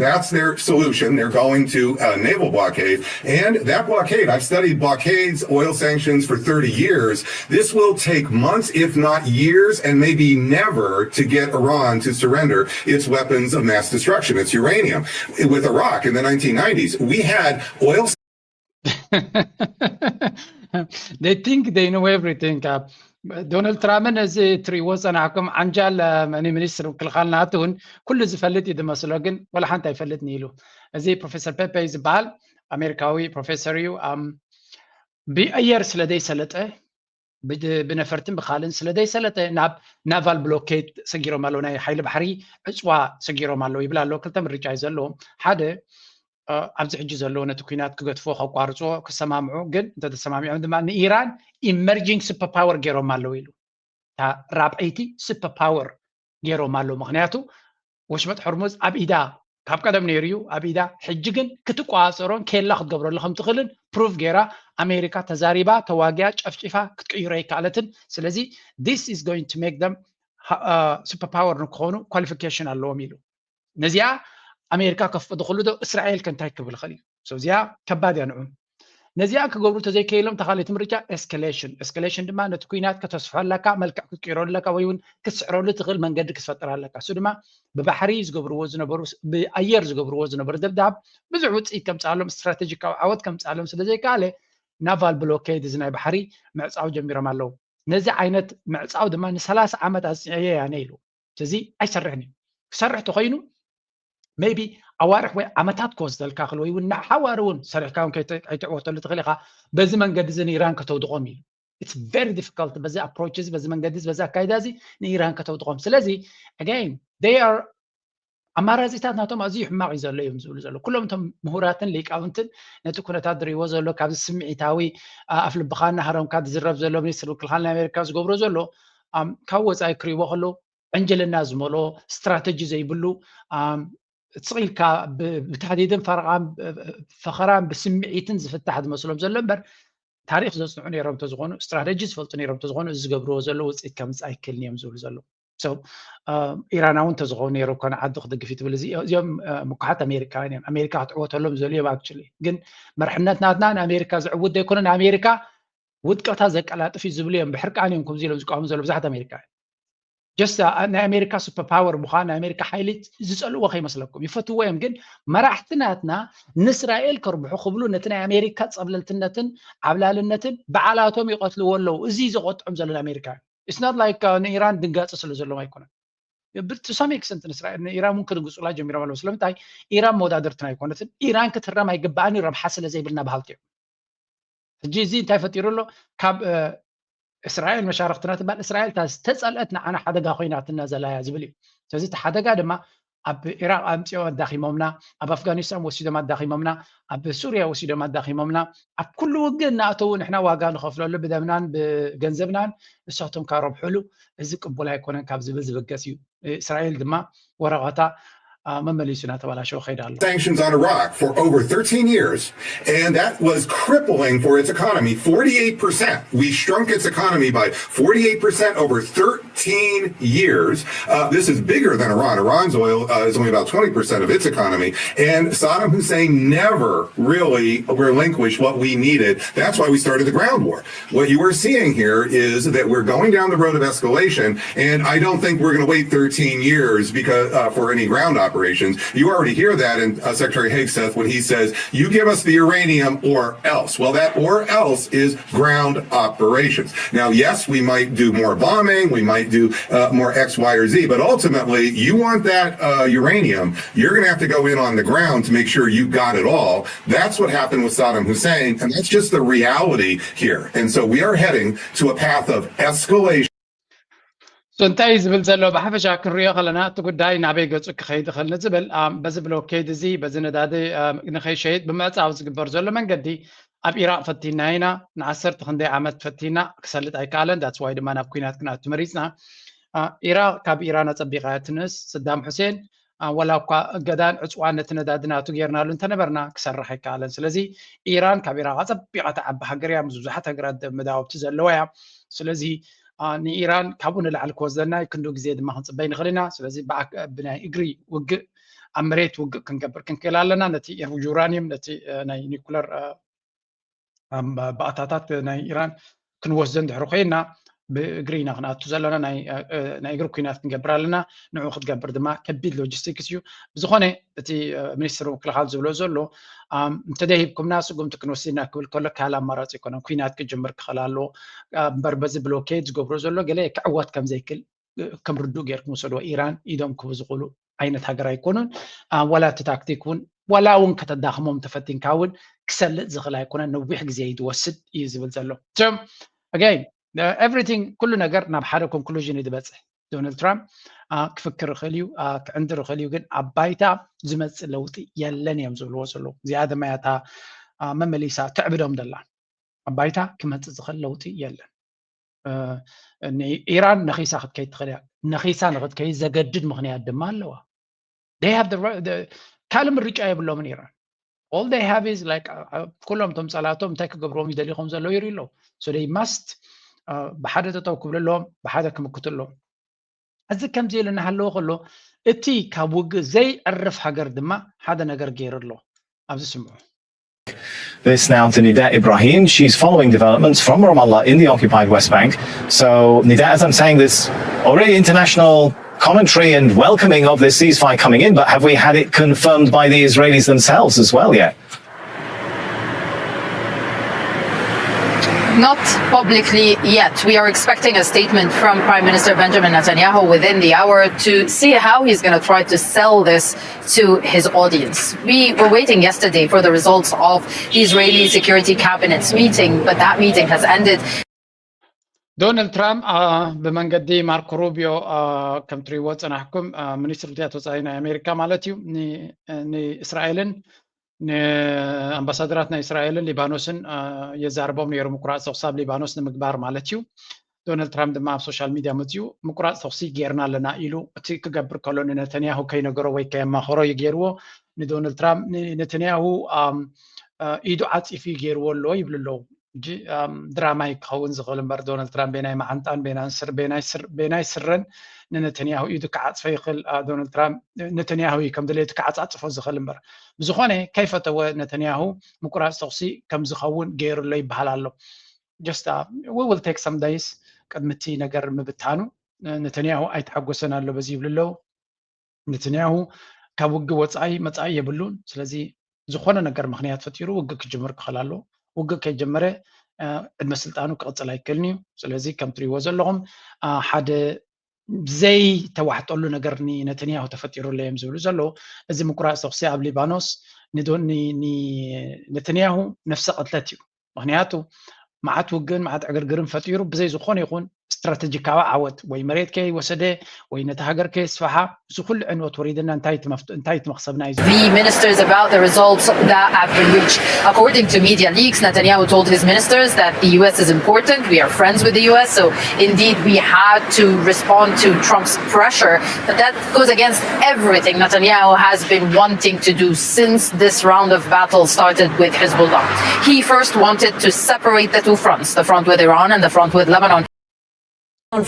that's their solution. They're going to a naval blockade. And that blockade, I've studied blockades, oil sanctions for thirty years. This will take months, if not years, and maybe never to get Iran to surrender its weapons of mass destruction, its uranium. With Iraq in the nineteen nineties, we had oil They think they know everything. ዶናልድ ትራምፕን እዚ ትሪእዎ ዝፀናሕኩም ዓንጃል ሚኒስትር ምክልኻል ናቱ እውን ኩሉ ዝፈልጥ እዩ ዝመስሎ፣ ግን ወላ ሓንቲ ኣይፈልጥን ኢሉ። እዚ ፕሮፌሰር ፔፔ ዝበሃል ኣሜሪካዊ ፕሮፌሰር እዩ። ብኣየር ስለ ዘይሰለጠ ብነፈርትን ብካልን ስለ ዘይሰለጠ ናብ ናቫል ብሎኬድ ሰጊሮም ኣለዉ። ናይ ሓይሊ ባሕሪ ዕፅዋ ሰጊሮም ኣለዉ ይብል ኣለዉ። ክልተ ምርጫ እዩ ዘለዎም። ሓደ ኣብዚ ሕጂ ዘለዎ ነቲ ኩናት ክገድፎ ከቋርፅዎ ክሰማምዑ፣ ግን እንተተሰማሚዖም ድማ ንኢራን ኢመርጂንግ ሱፐር ፓወር ገይሮም ኣለዉ ኢሉ። እታ ራብዐይቲ ሱፐር ፓወር ገይሮም ኣለዉ። ምክንያቱ ወሽመጥ ሕርሙዝ ኣብ ኢዳ ካብ ቀደም ነይሩ እዩ ኣብ ኢዳ። ሕጂ ግን ክትቆፃፀሮን ኬላ ክትገብረሉ ከም ትኽእልን ፕሩፍ ገይራ ኣሜሪካ ተዛሪባ ተዋጊያ ጨፍጪፋ ክትቅይሮ ኣይከኣለትን። ስለዚ this is going to make them super power ንክኾኑ ኳሊፊኬሽን ኣለዎም ኢሉ። ነዚኣ ኣሜሪካ ከፍቅዱ ከሉ ዶ እስራኤል ከ እንታይ ክብል ይኽእል እዩ? እዚኣ ከባድ እያ ንዑ። ነዚኣ ክገብሩ ተዘይከኢሎም ተኻሊት ምርጫ ኤስካሌሽን። ኤስካሌሽን ድማ ነቲ ኩናት ከተስፍሖ ኣለካ፣ መልክዕ ክትቅይረሉ ኣለካ፣ ወይ እውን ክትስዕረሉ ትኽእል መንገዲ ክትፈጥር ኣለካ። እሱ ድማ ብባሕሪ ዝገብርዎ ዝነበሩ ብኣየር ዝገብርዎ ዝነበሩ ደብዳብ ብዙሕ ውፅኢት ከምፅኣሎም ስትራቴጂካዊ ዓወት ከምፅኣሎም ስለ ዘይከኣለ ናቫል ብሎኬድ እዚ ናይ ባሕሪ ምዕፃው ጀሚሮም ኣለዉ። ነዚ ዓይነት ምዕፃው ድማ ንሰላሳ ዓመት ኣፅንዐየ ያነ ኢሉ። እዚ ኣይሰርሕን እዩ። ክሰርሕ ተኮይኑ maybe ኣዋርሕ ወይ ዓመታት ክወስደልካ ክእል ወይ እውን ንሓዋር እውን ሰሪሕካ እውን ከይተ- ከይትዕወተሉ ትኽእል ኢኻ። በዚ መንገዲ እዚ ንኢራን ከተውድቖም ኢሉ። It's very difficult በዚ ኣፕሮች እዚ በዚ መንገዲ እዚ በዚ ኣካይዳ እዚ ንኢራን ከተውድቖም። ስለዚ again they are ኣማራፂታት ናቶም ኣዝዩ ሕማቕ እዩ ዘሎ እዮም ዝብሉ ዘሎ። ኩሎም እቶም ምሁራትን ሊቃውንትን ነቲ ኩነታት ዝርእይዎ ዘሎ ካብዚ ስምዒታዊ ኣፍ ልብኻ እናሃረምካ ዝዝረብ ዘሎ ሚኒስትር ምክልኻል ናይ ኣሜሪካ ዝገብሮ ዘሎ ካብ ወፃኢ ክርእይዎ ከለዉ ዕንጅልና ዝመልኦ ስትራተጂ ዘይብሉ ስቕ ኢልካ ብታህዲድን ፈረቓን ፈኸራን ብስምዒትን ዝፍታሕ ዝመስሎም ዘሎ እምበር ታሪክ ዘፅንዑ ነይሮም ተዝኾኑ ስትራተጂ ዝፈልጡ ነይሮም ተዝኾኑ እዚ ዝገብርዎ ዘሎ ውፅኢት ከምፅእ ኣይክእልን እዮም ዝብሉ ዘለዉ። ኢራናዊ እንተዝኸውን ነይሩ እኮ ንዓዱ ክድግፍ እዩ ትብል እዚኦም ምኩሓት ኣሜሪካውያን እዮም። ኣሜሪካ ክትዕወተሎም ዝደልዩ እዮም actually። ግን መርሕነት ናትና ንኣሜሪካ ዝዕውት ዘይኮነ ንኣሜሪካ ውድቀታ ዘቀላጥፍ እዩ ዝብሉ እዮም። ብሕርቃን እዮም ከምዚ ኢሎም ዝቃወሙ ዘለዉ ብዙሓት ኣሜሪካውያን። Just ናይ ኣሜሪካ ሱፐር ፓወር ምዃን ናይ ኣሜሪካ ሓይሊ ዝፀልእዎ ከይመስለኩም ይፈትዎ እዮም። ግን መራሕቲ ናትና ንእስራኤል ከርብሑ ክብሉ ነቲ ናይ ኣሜሪካ ፀብለልትነትን ዓብላልነትን በዓላቶም ይቐትልዎ ኣለዉ። እዚ ዘቆጥዖም ዘሎ ንኣሜሪካ እዩ። It's not like ንኢራን ድንጋፂ ስለ ዘለዎም ኣይኮነን። To some extent ንእስራኤል ንኢራን እውን ክድንግፁላ ጀሚሮም ኣለዉ። ስለምንታይ ኢራን መወዳደርትና ኣይኮነትን። ኢራን ክትህረም ኣይግባኣን እዩ ረብሓ ስለ ዘይብልና በሃልቲ እዮም። ሕጂ እዚ እንታይ ፈጢሩ ኣሎ? ካብ እስራኤል መሻርክትና ትበሃል እስራኤል እታ ዝተፀልአት ንዓና ሓደጋ ኮይናትና ዘላ እያ ዝብል እዩ። ስለዚ እቲ ሓደጋ ድማ ኣብ ኢራቅ ኣምፂኦም ኣዳኺሞምና፣ ኣብ ኣፍጋኒስታን ወሲዶም ኣዳኺሞምና፣ ኣብ ሱርያ ወሲዶም ኣዳኺሞምና። ኣብ ኩሉ ውግእ እናእተዉ ንሕና ዋጋ ንኸፍለሉ ብደምናን ብገንዘብናን ንሳቶም ካረብሑሉ እዚ ቅቡል ኣይኮነን ካብ ዝብል ዝብገስ እዩ። እስራኤል ድማ ወረቐታ መመሊሱ እናተበላሸወ ከይዳ ኣሎ። Sanctions on Iraq for over thirteen years, and that was crippling for its economy. Forty-eight percent. We shrunk its economy by forty-eight percent over thirteen years. Uh, this is bigger than Iran. Iran's oil uh, is only about twenty percent of its economy. And Saddam Hussein never really relinquished what we needed. That's why we started the ground war. What you are seeing here is that we're going down the road of escalation, and I don't think we're going to wait thirteen years because uh, for any ground operations. You already hear that in uh, Secretary Hegseth when he says, "You give us the uranium or else." Well, that or else is ground operations. Now, yes, we might do more bombing, we might do uh, more X, Y, or Z, but ultimately, you want that uh, uranium, you're going to have to go in on the ground to make sure you got it all. That's what happened with Saddam Hussein, and that's just the reality here. And so we are heading to a path of escalation. እንታይ እዩ ዝብል ዘሎ? ብሓፈሻ ክንሪኦ ከለና እቲ ጉዳይ ናበይ ገፁ ክኸይድ ይኽእል ንዝብል በዚ ብሎኬድ እዚ በዚ ነዳዲ ንኸይሸይጥ ብምዕፃው ዝግበር ዘሎ መንገዲ ኣብ ኢራቅ ፈቲና ኢና። ንዓሰርተ ክንደይ ዓመት ፈቲና ክሰልጥ ኣይከኣለን። ዳትስ ዋይ ድማ ናብ ኩናት ክንኣቱ መሪፅና። ኢራቅ ካብ ኢራን ኣፀቢቃ ትንእስ። ስዳም ሑሴን ወላ እኳ እገዳን ዕፅዋን ነቲ ነዳዲ ናቱ ጌርናሉ እንተነበርና ክሰርሕ ኣይከኣለን። ስለዚ ኢራን ካብ ኢራቅ ኣፀቢቃ ትዓቢ ሃገር እያ። ምስ ብዙሓት ሃገራት መዳወብቲ ዘለዋ እያ። ስለዚ ንኢራን ካብኡ ንላዕሊ ክወስደና ክንዱ ግዜ ድማ ክንፅበይ ንኽእል ኢና። ስለዚ ብናይ እግሪ ውግእ ኣብ መሬት ውግእ ክንገብር ክንክእል ኣለና። ነቲ ዩራኒየም ነቲ ናይ ኒኩለር ባእታታት ናይ ኢራን ክንወስደ እንድሕር ኮይና ብእግሪ ኢና ክንኣቱ ዘለና። ናይ እግሪ ኩናት ክንገብር ኣለና። ንዑ ክትገብር ድማ ከቢድ ሎጂስቲክስ እዩ። ብዝኾነ እቲ ሚኒስትር ምክልኻል ዝብሎ ዘሎ እንተደይ ሂብኩምና ስጉምቲ ክንወስድና ክብል ከሎ ካል ኣማራፂ ኣይኮነን። ኩናት ክጅምር ክኽእል ኣሎ እምበር በዚ ብሎኬድ ዝገብሮ ዘሎ ገለ ክዕወት ከም ዘይክእል ከም ርዱእ ጌርኩም ውሰድዎ። ኢራን ኢዶም ክህቡ ዝኽእሉ ዓይነት ሃገር ኣይኮኑን። ዋላ እቲ ታክቲክ እውን ዋላ እውን ከተዳኽሞም ተፈቲንካ እውን ክሰልጥ ዝኽእል ኣይኮነን። ነዊሕ ግዜ እዩ ዝወስድ እዩ ዝብል ዘሎ። ኣጋይን ኤቭሪቲንግ ኩሉ ነገር ናብ ሓደ ኮንክሉዥን እዩ ዝበፅሕ። ዶናልድ ትራምፕ ክፍክር ይኽእል እዩ፣ ክዕንድር ይኽእል እዩ፣ ግን ኣብ ባይታ ዝመፅእ ለውጢ የለን እዮም ዝብልዎ ዘለዉ። እዚኣ ድማ እያ እታ መመሊሳ ትዕብዶም ዘላ። ኣብ ባይታ ክመፅእ ዝኽእል ለውጢ የለን። ኢራን ነኺሳ ክትከይድ ትኽእል እያ። ነኺሳ ንክትከይድ ዘገድድ ምኽንያት ድማ ኣለዋ። ካልእ ምርጫ የብሎምን ኢራን። All they have is like ኩሎም እቶም ፀላቶም እንታይ ክገብርዎም ይደልዩ ከም ዘለዉ ይርኢ ኣለዉ። So they must ብሓደ ጠጠው ክብሉ ኣለዎም፣ ብሓደ ክምክቱ ኣለዎም። እዚ ከምዚ ኢሉ እናሃለወ ከሎ እቲ ካብ ውግእ ዘይዕርፍ ሃገር ድማ ሓደ ነገር ገይሩ ኣሎ። ኣብዚ ስምዑ። This now to Nida Ibrahim. She's following developments from Ramallah in the occupied West Bank. So, Nida, as I'm saying this, already international commentary and welcoming of this ceasefire coming in, but have we had it confirmed by the Israelis themselves as well yet? Not publicly yet. We are expecting a statement from Prime Minister Benjamin Netanyahu within the hour to see how he's going to try to sell this to his audience. We were waiting yesterday for the results of the Israeli Security Cabinet's meeting, but that meeting has ended. ዶናልድ ትራምፕ ብመንገዲ ማርኮ ሩቢዮ ከም ትሪእዎ ፀናሕኩም ሚኒስትር ጉዳያት ወፃኢ ናይ ኣሜሪካ ማለት እዩ ንእስራኤልን ንኣምባሳደራት ናይ እስራኤልን ሊባኖስን የዛርቦም ነይሩ ምቁራፅ ተኩሲ ኣብ ሊባኖስ ንምግባር ማለት እዩ። ዶናልድ ትራምፕ ድማ ኣብ ሶሻል ሚድያ መፅኡ ምቁራፅ ተኩሲ ጌርና ኣለና ኢሉ እቲ ክገብር ከሎ ንነተንያሁ ከይነገሮ ወይ ከየማኸሮ እዩ ገይርዎ። ንዶናልድ ትራምፕ ንነተንያሁ ኢዱ ዓፂፉ እዩ ገይርዎ ኣሎ ይብሉ ኣለዉ። ድራማ ክኸውን ዝኽእል እምበር ዶናልድ ትራምፕ ቤናይ መዓንጣን ቤናይ ስረን ንነተንያሁ ኢዱ ክዓፅፎ ይኽእል። ዶናልድ ትራምፕ ነተንያሁ እዩ ከም ድሌቱ ክዓፃፅፎ ዝኽእል እምበር ብዝኾነ ከይፈተወ ነተንያሁ ምቁራፅ ተኩሲ ከም ዝኸውን ገይሩ ኣሎ ይበሃል ኣሎ። Just we will take some days ቅድሚ እቲ ነገር ምብታኑ ነተንያሁ ኣይተሓጎሰን ኣሎ በዚ ይብሉ ኣለዉ። ነተንያሁ ካብ ውግእ ወፃኢ መፃኢ የብሉን። ስለዚ ዝኾነ ነገር ምኽንያት ፈጢሩ ውግእ ክጅምር ክኽእል ኣለዎ። ውግእ ከይጀመረ ዕድመ ስልጣኑ ክቕፅል ኣይክእልን እዩ። ስለዚ ከም ትሪእዎ ዘለኹም ሓደ ዘይተዋሕጠሉ ነገር ንነተንያሁ ተፈጢሩ ኣሎ እዮም ዝብሉ ዘለዉ። እዚ ምቁራፅ ተኩሲ ኣብ ሊባኖስ ነተንያሁ ነፍሰ ቅትለት እዩ። ምኽንያቱ መዓት ውግእን መዓት ዕግርግርን ፈጢሩ ብዘይ ዝኾነ ይኹን ስትራተጂካዊ ዓወት ወይ መሬት ከይወሰደ ወይ ነቲ ሃገር ከየስፋሓ እዚ ኩሉ ዕንወት ወሪድና እንታይ እቲ መኽሰብና እዩ? The ministers about the results that have been reached. According to media leaks, Netanyahu told his ministers that the U S is important, we are friends with the U S, so indeed we had to respond to Trump's pressure, but that goes against everything Netanyahu has been wanting to do since this round of battle started with Hezbollah. He first wanted to separate the two fronts, the front with Iran and the front with Lebanon.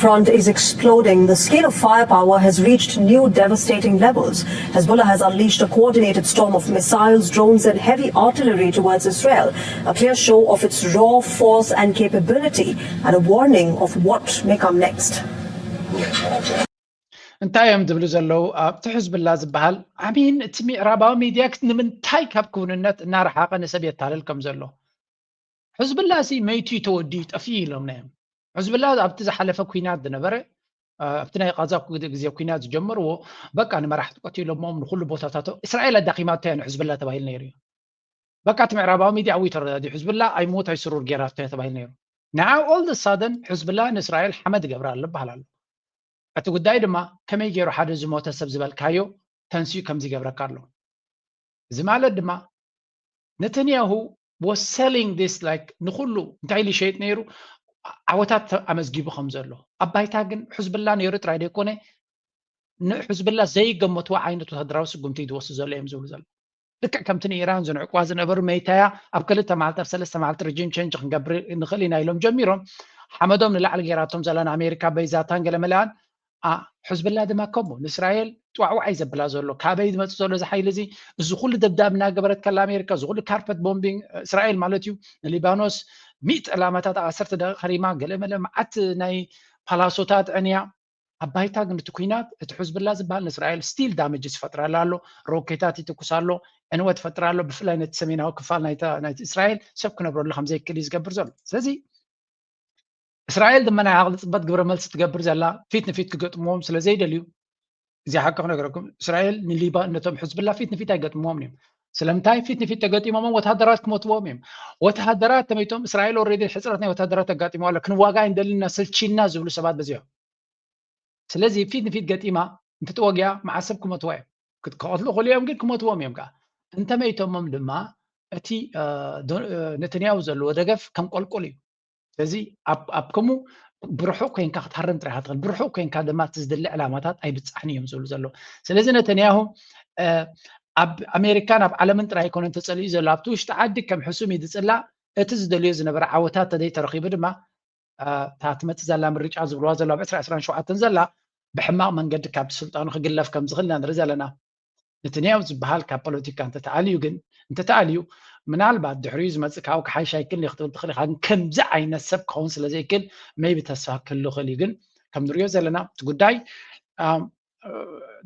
Front is exploding. The scale of firepower has reached new devastating levels. Hezbollah has unleashed a coordinated storm of missiles, drones, and heavy artillery towards Israel, a clear show of its raw force and capability, and a warning of what may come next. እንታይ እዮም ዝብሉ ዘለዉ ኣብቲ ሕዝብላ ዝበሃል? ኣሚን እቲ ምዕራባዊ ሚድያ ንምንታይ ካብ ክውንነት እናረሓቐ ንሰብ የታልል ከም ዘሎ? ሕዝብላ ሲ መይቱ ተወዲኡ ጠፊኡ ኢሎምና እዮም። ሕዝብላ ኣብቲ ዝሓለፈ ኩናት ዝነበረ ኣብቲ ናይ ቃዛ ግዜ ኩናት ዝጀመርዎ በቃ ንመራሕቲ ቀቲሎሞም ንኩሉ ቦታታቶ እስራኤል ኣዳኺማቶ እያ ንሕዝብላ ተባሂሉ ነይሩ እዩ። በቃ እቲ ምዕራባዊ ሚድያ ኣብዩ ተረዳዲኡ ሕዝብላ ኣይሞት ኣይስሩር ጌራቶ እያ ተባሂሉ ነይሩ። ንዓ all the sudden ሕዝብላ ንእስራኤል ሓመድ ይገብራ ኣሎ ይበሃል ኣሎ። እቲ ጉዳይ ድማ ከመይ ገይሩ ሓደ ዝሞተ ሰብ ዝበልካዮ ተንስኡ ከም ዝገብረካ ኣሎ። እዚ ማለት ድማ ነተንያሁ was selling this like ንኩሉ እንታይ ኢሉ ይሸይጥ ነይሩ ዓወታት ኣመዝጊቡ ከም ዘሎ ኣብ ባይታ ግን ሕዝብላ ነይሩ ጥራይ ዘይኮነ ንሕዝብላ ዘይገመትዎ ዓይነት ወታደራዊ ስጉምቲ ዝወስድ ዘሎ እዮም ዝብሉ ዘሎ ልክዕ ከምቲ ንኢራን ዝንዕቅዋ ዝነበሩ መይታያ ኣብ ክልተ መዓልቲ ኣብ ሰለስተ መዓልቲ regime change ክንገብር ንኽእል ኢና ኢሎም ጀሚሮም ሓመዶም ንላዕሊ ገይራቶም ዘላ ንኣሜሪካ በይዛታን ገለመለኣን ሕዝብላ ድማ ከምኡ ንእስራኤል ጥዋዕዋዓይ ዘብላ ዘሎ ካበይ ዝመፅእ ዘሎ እዚ ሓይሊ እዚ እዚ ኩሉ ደብዳብ እናገበረት ከላ ኣሜሪካ እዚ ኩሉ carpet bombing እስራኤል ማለት እዩ ንሊባኖስ ሚእቲ ዕላማታት ኣብ ዓሰርተ ደቂቕ ከሪማ ገለመለ መዓት ናይ ፓላሶታት ዕንያ ኣብ ባይታ ግን እቲ ኩናት እቲ ሕዝብላ ዝበሃል ንእስራኤል still damage ይፈጥረላ ኣሎ ሮኬታት ይትኩስ ኣሎ ዕንወት ይፈጥር ኣሎ ብፍላይ ነቲ ሰሜናዊ ክፋል ናይቲ እስራኤል ሰብ ክነብረሉ ከምዘይክእል እዩ ዝገብር ዘሎ ስለዚ እስራኤል ድማ ናይ ዓቕሊ ፅበት ግብረ መልሲ ትገብር ዘላ ፊት ንፊት ክገጥምዎም ስለ ዘይደልዩ እዚ ሓቂ ክነገረኩም እስራኤል ንሊባ ነቶም ሕዝብላ ፊት ንፊት ኣይገጥምዎም እዮም ስለምንታይ ፊት ንፊት ተገጢሞም ወታደራት ክመትዎም እዮም ወታደራት ተመይቶም እስራኤል already ሕፅረት ናይ ወታደራት ኣጋጢሞ ኣሎ ክንዋጋ እንደልና ሰልቺና ዝብሉ ሰባት በዚሖም ስለዚ ፊት ንፊት ገጢማ እንትትወጊኣ መዓሰብ ክመትዋ እዮም ክትከቐትሉ ክእሉ እዮም ግን ክመትዎም እዮም ከዓ እንተመይቶሞም ድማ እቲ ነተንያሁ ዘለዎ ደገፍ ከም ቆልቁል እዩ ስለዚ ኣብ ከምኡ ብርሑቕ ኮይንካ ክትሃርም ጥራይ ትኽእል ብርሑቕ ኮይንካ ድማ እቲ ዝድለ ዕላማታት ኣይብፃሕን እዮም ዝብሉ ዘለዉ ስለዚ ነተንያሁ ኣብ ኣሜሪካን ኣብ ዓለምን ጥራይ ኣይኮነን ተፀሊኡ ዘሎ ኣብቲ ውሽጢ ዓዲ ከም ሕሱም እዩ ዝፅላእ እቲ ዝደልዮ ዝነበረ ዓወታት ተዘይተረኺቡ ድማ እታ ትመፅእ ዘላ ምርጫ ዝብልዋ ዘሎ ኣብ ዕስራ ዕስራን ሸውዓተን ዘላ ብሕማቕ መንገዲ ካብቲ ስልጣኑ ክግለፍ ከም ዝኽእል ኢና ንርኢ ዘለና ነተንያሁ ዝበሃል ካብ ፖለቲካ እንተተኣልዩ ግን እንተተኣልዩ ምናልባት ድሕሪኡ ዝመፅእ ካብኡ ክሓይሽ ኣይክእል ክትብል ትኽእል ኢኻ ግን ከምዚ ዓይነት ሰብ ክኸውን ስለ ዘይክእል maybe ተስፋ ክህሉ ክእል እዩ ግን ከም ንሪኦ ዘለና እቲ ጉዳይ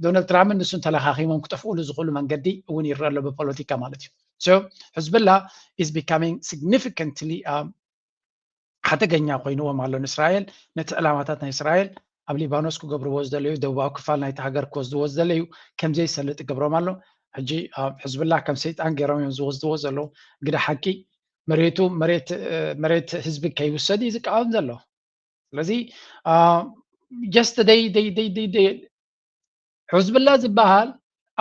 ዶናልድ ትራምፕ ንሱን ተለኻኺሞም ክጠፍኡሉ ዝኽእሉ መንገዲ እውን ይረአ ኣሎ ብፖለቲካ ማለት እዩ ሕዝብላ is becoming significantly ሓደገኛ ኮይንዎም ኣሎ ንእስራኤል ነቲ ዕላማታት ናይ እስራኤል ኣብ ሊባኖስ ክገብርዎ ዝደለዩ ደቡባዊ ክፋል ናይቲ ሃገር ክወስድዎ ዝደለዩ ከምዘይሰልጥ ይገብሮም ኣሎ ሕጂ ሕዝብላ ከም ሰይጣን ገይሮም እዮም ዝወስድዎ ዘለዉ ግደ ሓቂ መሬቱ መሬት ህዝቢ ከይውሰድ እዩ ዝቃወም ዘሎ ስለዚ just ሕዝብላ ዝበሃል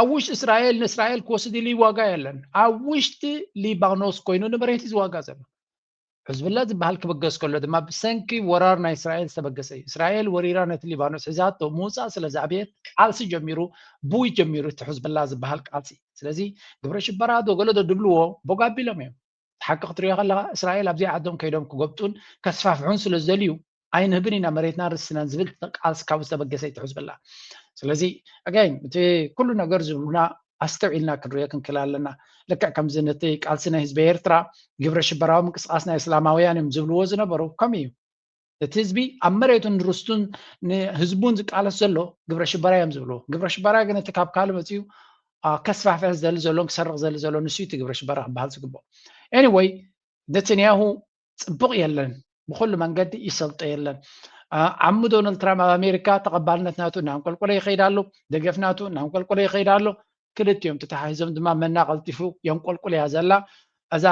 ኣብ ውሽጢ እስራኤል ንእስራኤል ክወስድ ኢሉ ይዋጋ የለን ኣብ ውሽጢ ሊባኖስ ኮይኑ ንመሬት ዝዋጋ ዘሎ ሕዝብላ ዝበሃል ክበገስ ከሎ ድማ ብሰንኪ ወራር ናይ እስራኤል ዝተበገሰ እዩ እስራኤል ወሪራ ነቲ ሊባኖስ ሒዛቶ ምውፃእ ስለ ዝኣበየት ቃልሲ ጀሚሩ ብይ ጀሚሩ እቲ ሕዝብላ ዝበሃል ቃልሲ ስለዚ ግብረ ሽበራ ዶ ገለዶ ድብልዎ ቦግ ኣቢሎም እዮም ሓቂ ክትሪኦ ከለካ እስራኤል ኣብዚኣ ዓዶም ከይዶም ክጎብጡን ከስፋፍሑን ስለ ዝደልዩ ኣይንህብን ኢና መሬትናን ርስናን ዝብል ቃልሲ ካብ ዝተበገሰ ይትሕዝ በላ ስለዚ ኣጋይን እቲ ኩሉ ነገር ዝብሉና ኣስተውዒልና ክንሪኦ ክንክል ኣለና ልክዕ ከምዚ ነቲ ቃልሲ ናይ ህዝቢ ኤርትራ ግብረ ሽበራዊ ምንቅስቃስ ናይ እስላማውያን እዮም ዝብልዎ ዝነበሩ ከምኡ እዩ እቲ ህዝቢ ኣብ መሬቱን ርስቱን ንህዝቡን ዝቃለስ ዘሎ ግብረ ሽበራ እዮም ዝብልዎ ግብረ ሽበራ ግን እቲ ካብ ካልእ መፅኡ ከስፋሕፍሕ ዝደሊ ዘሎን ክሰርቕ ዘሊ ዘሎ ንሱ እቲ ግብረ ሽበራ ክበሃል ዝግብኦ anyway ነተንያሁ ፅቡቕ የለን ብኩሉ መንገዲ ይሰልጦ የለን ዓሙ ዶናልድ ትራምፕ ኣብ ኣሜሪካ ተቐባልነት ናቱ እናንቆልቆለ ይኸይድ ኣሎ ደገፍ ናቱ እናንቆልቆለ ይኸይድ ኣሎ ክልቲኦም ተተሓሒዞም ድማ መና ቀልጢፉ የንቆልቁል እያ ዘላ እዛ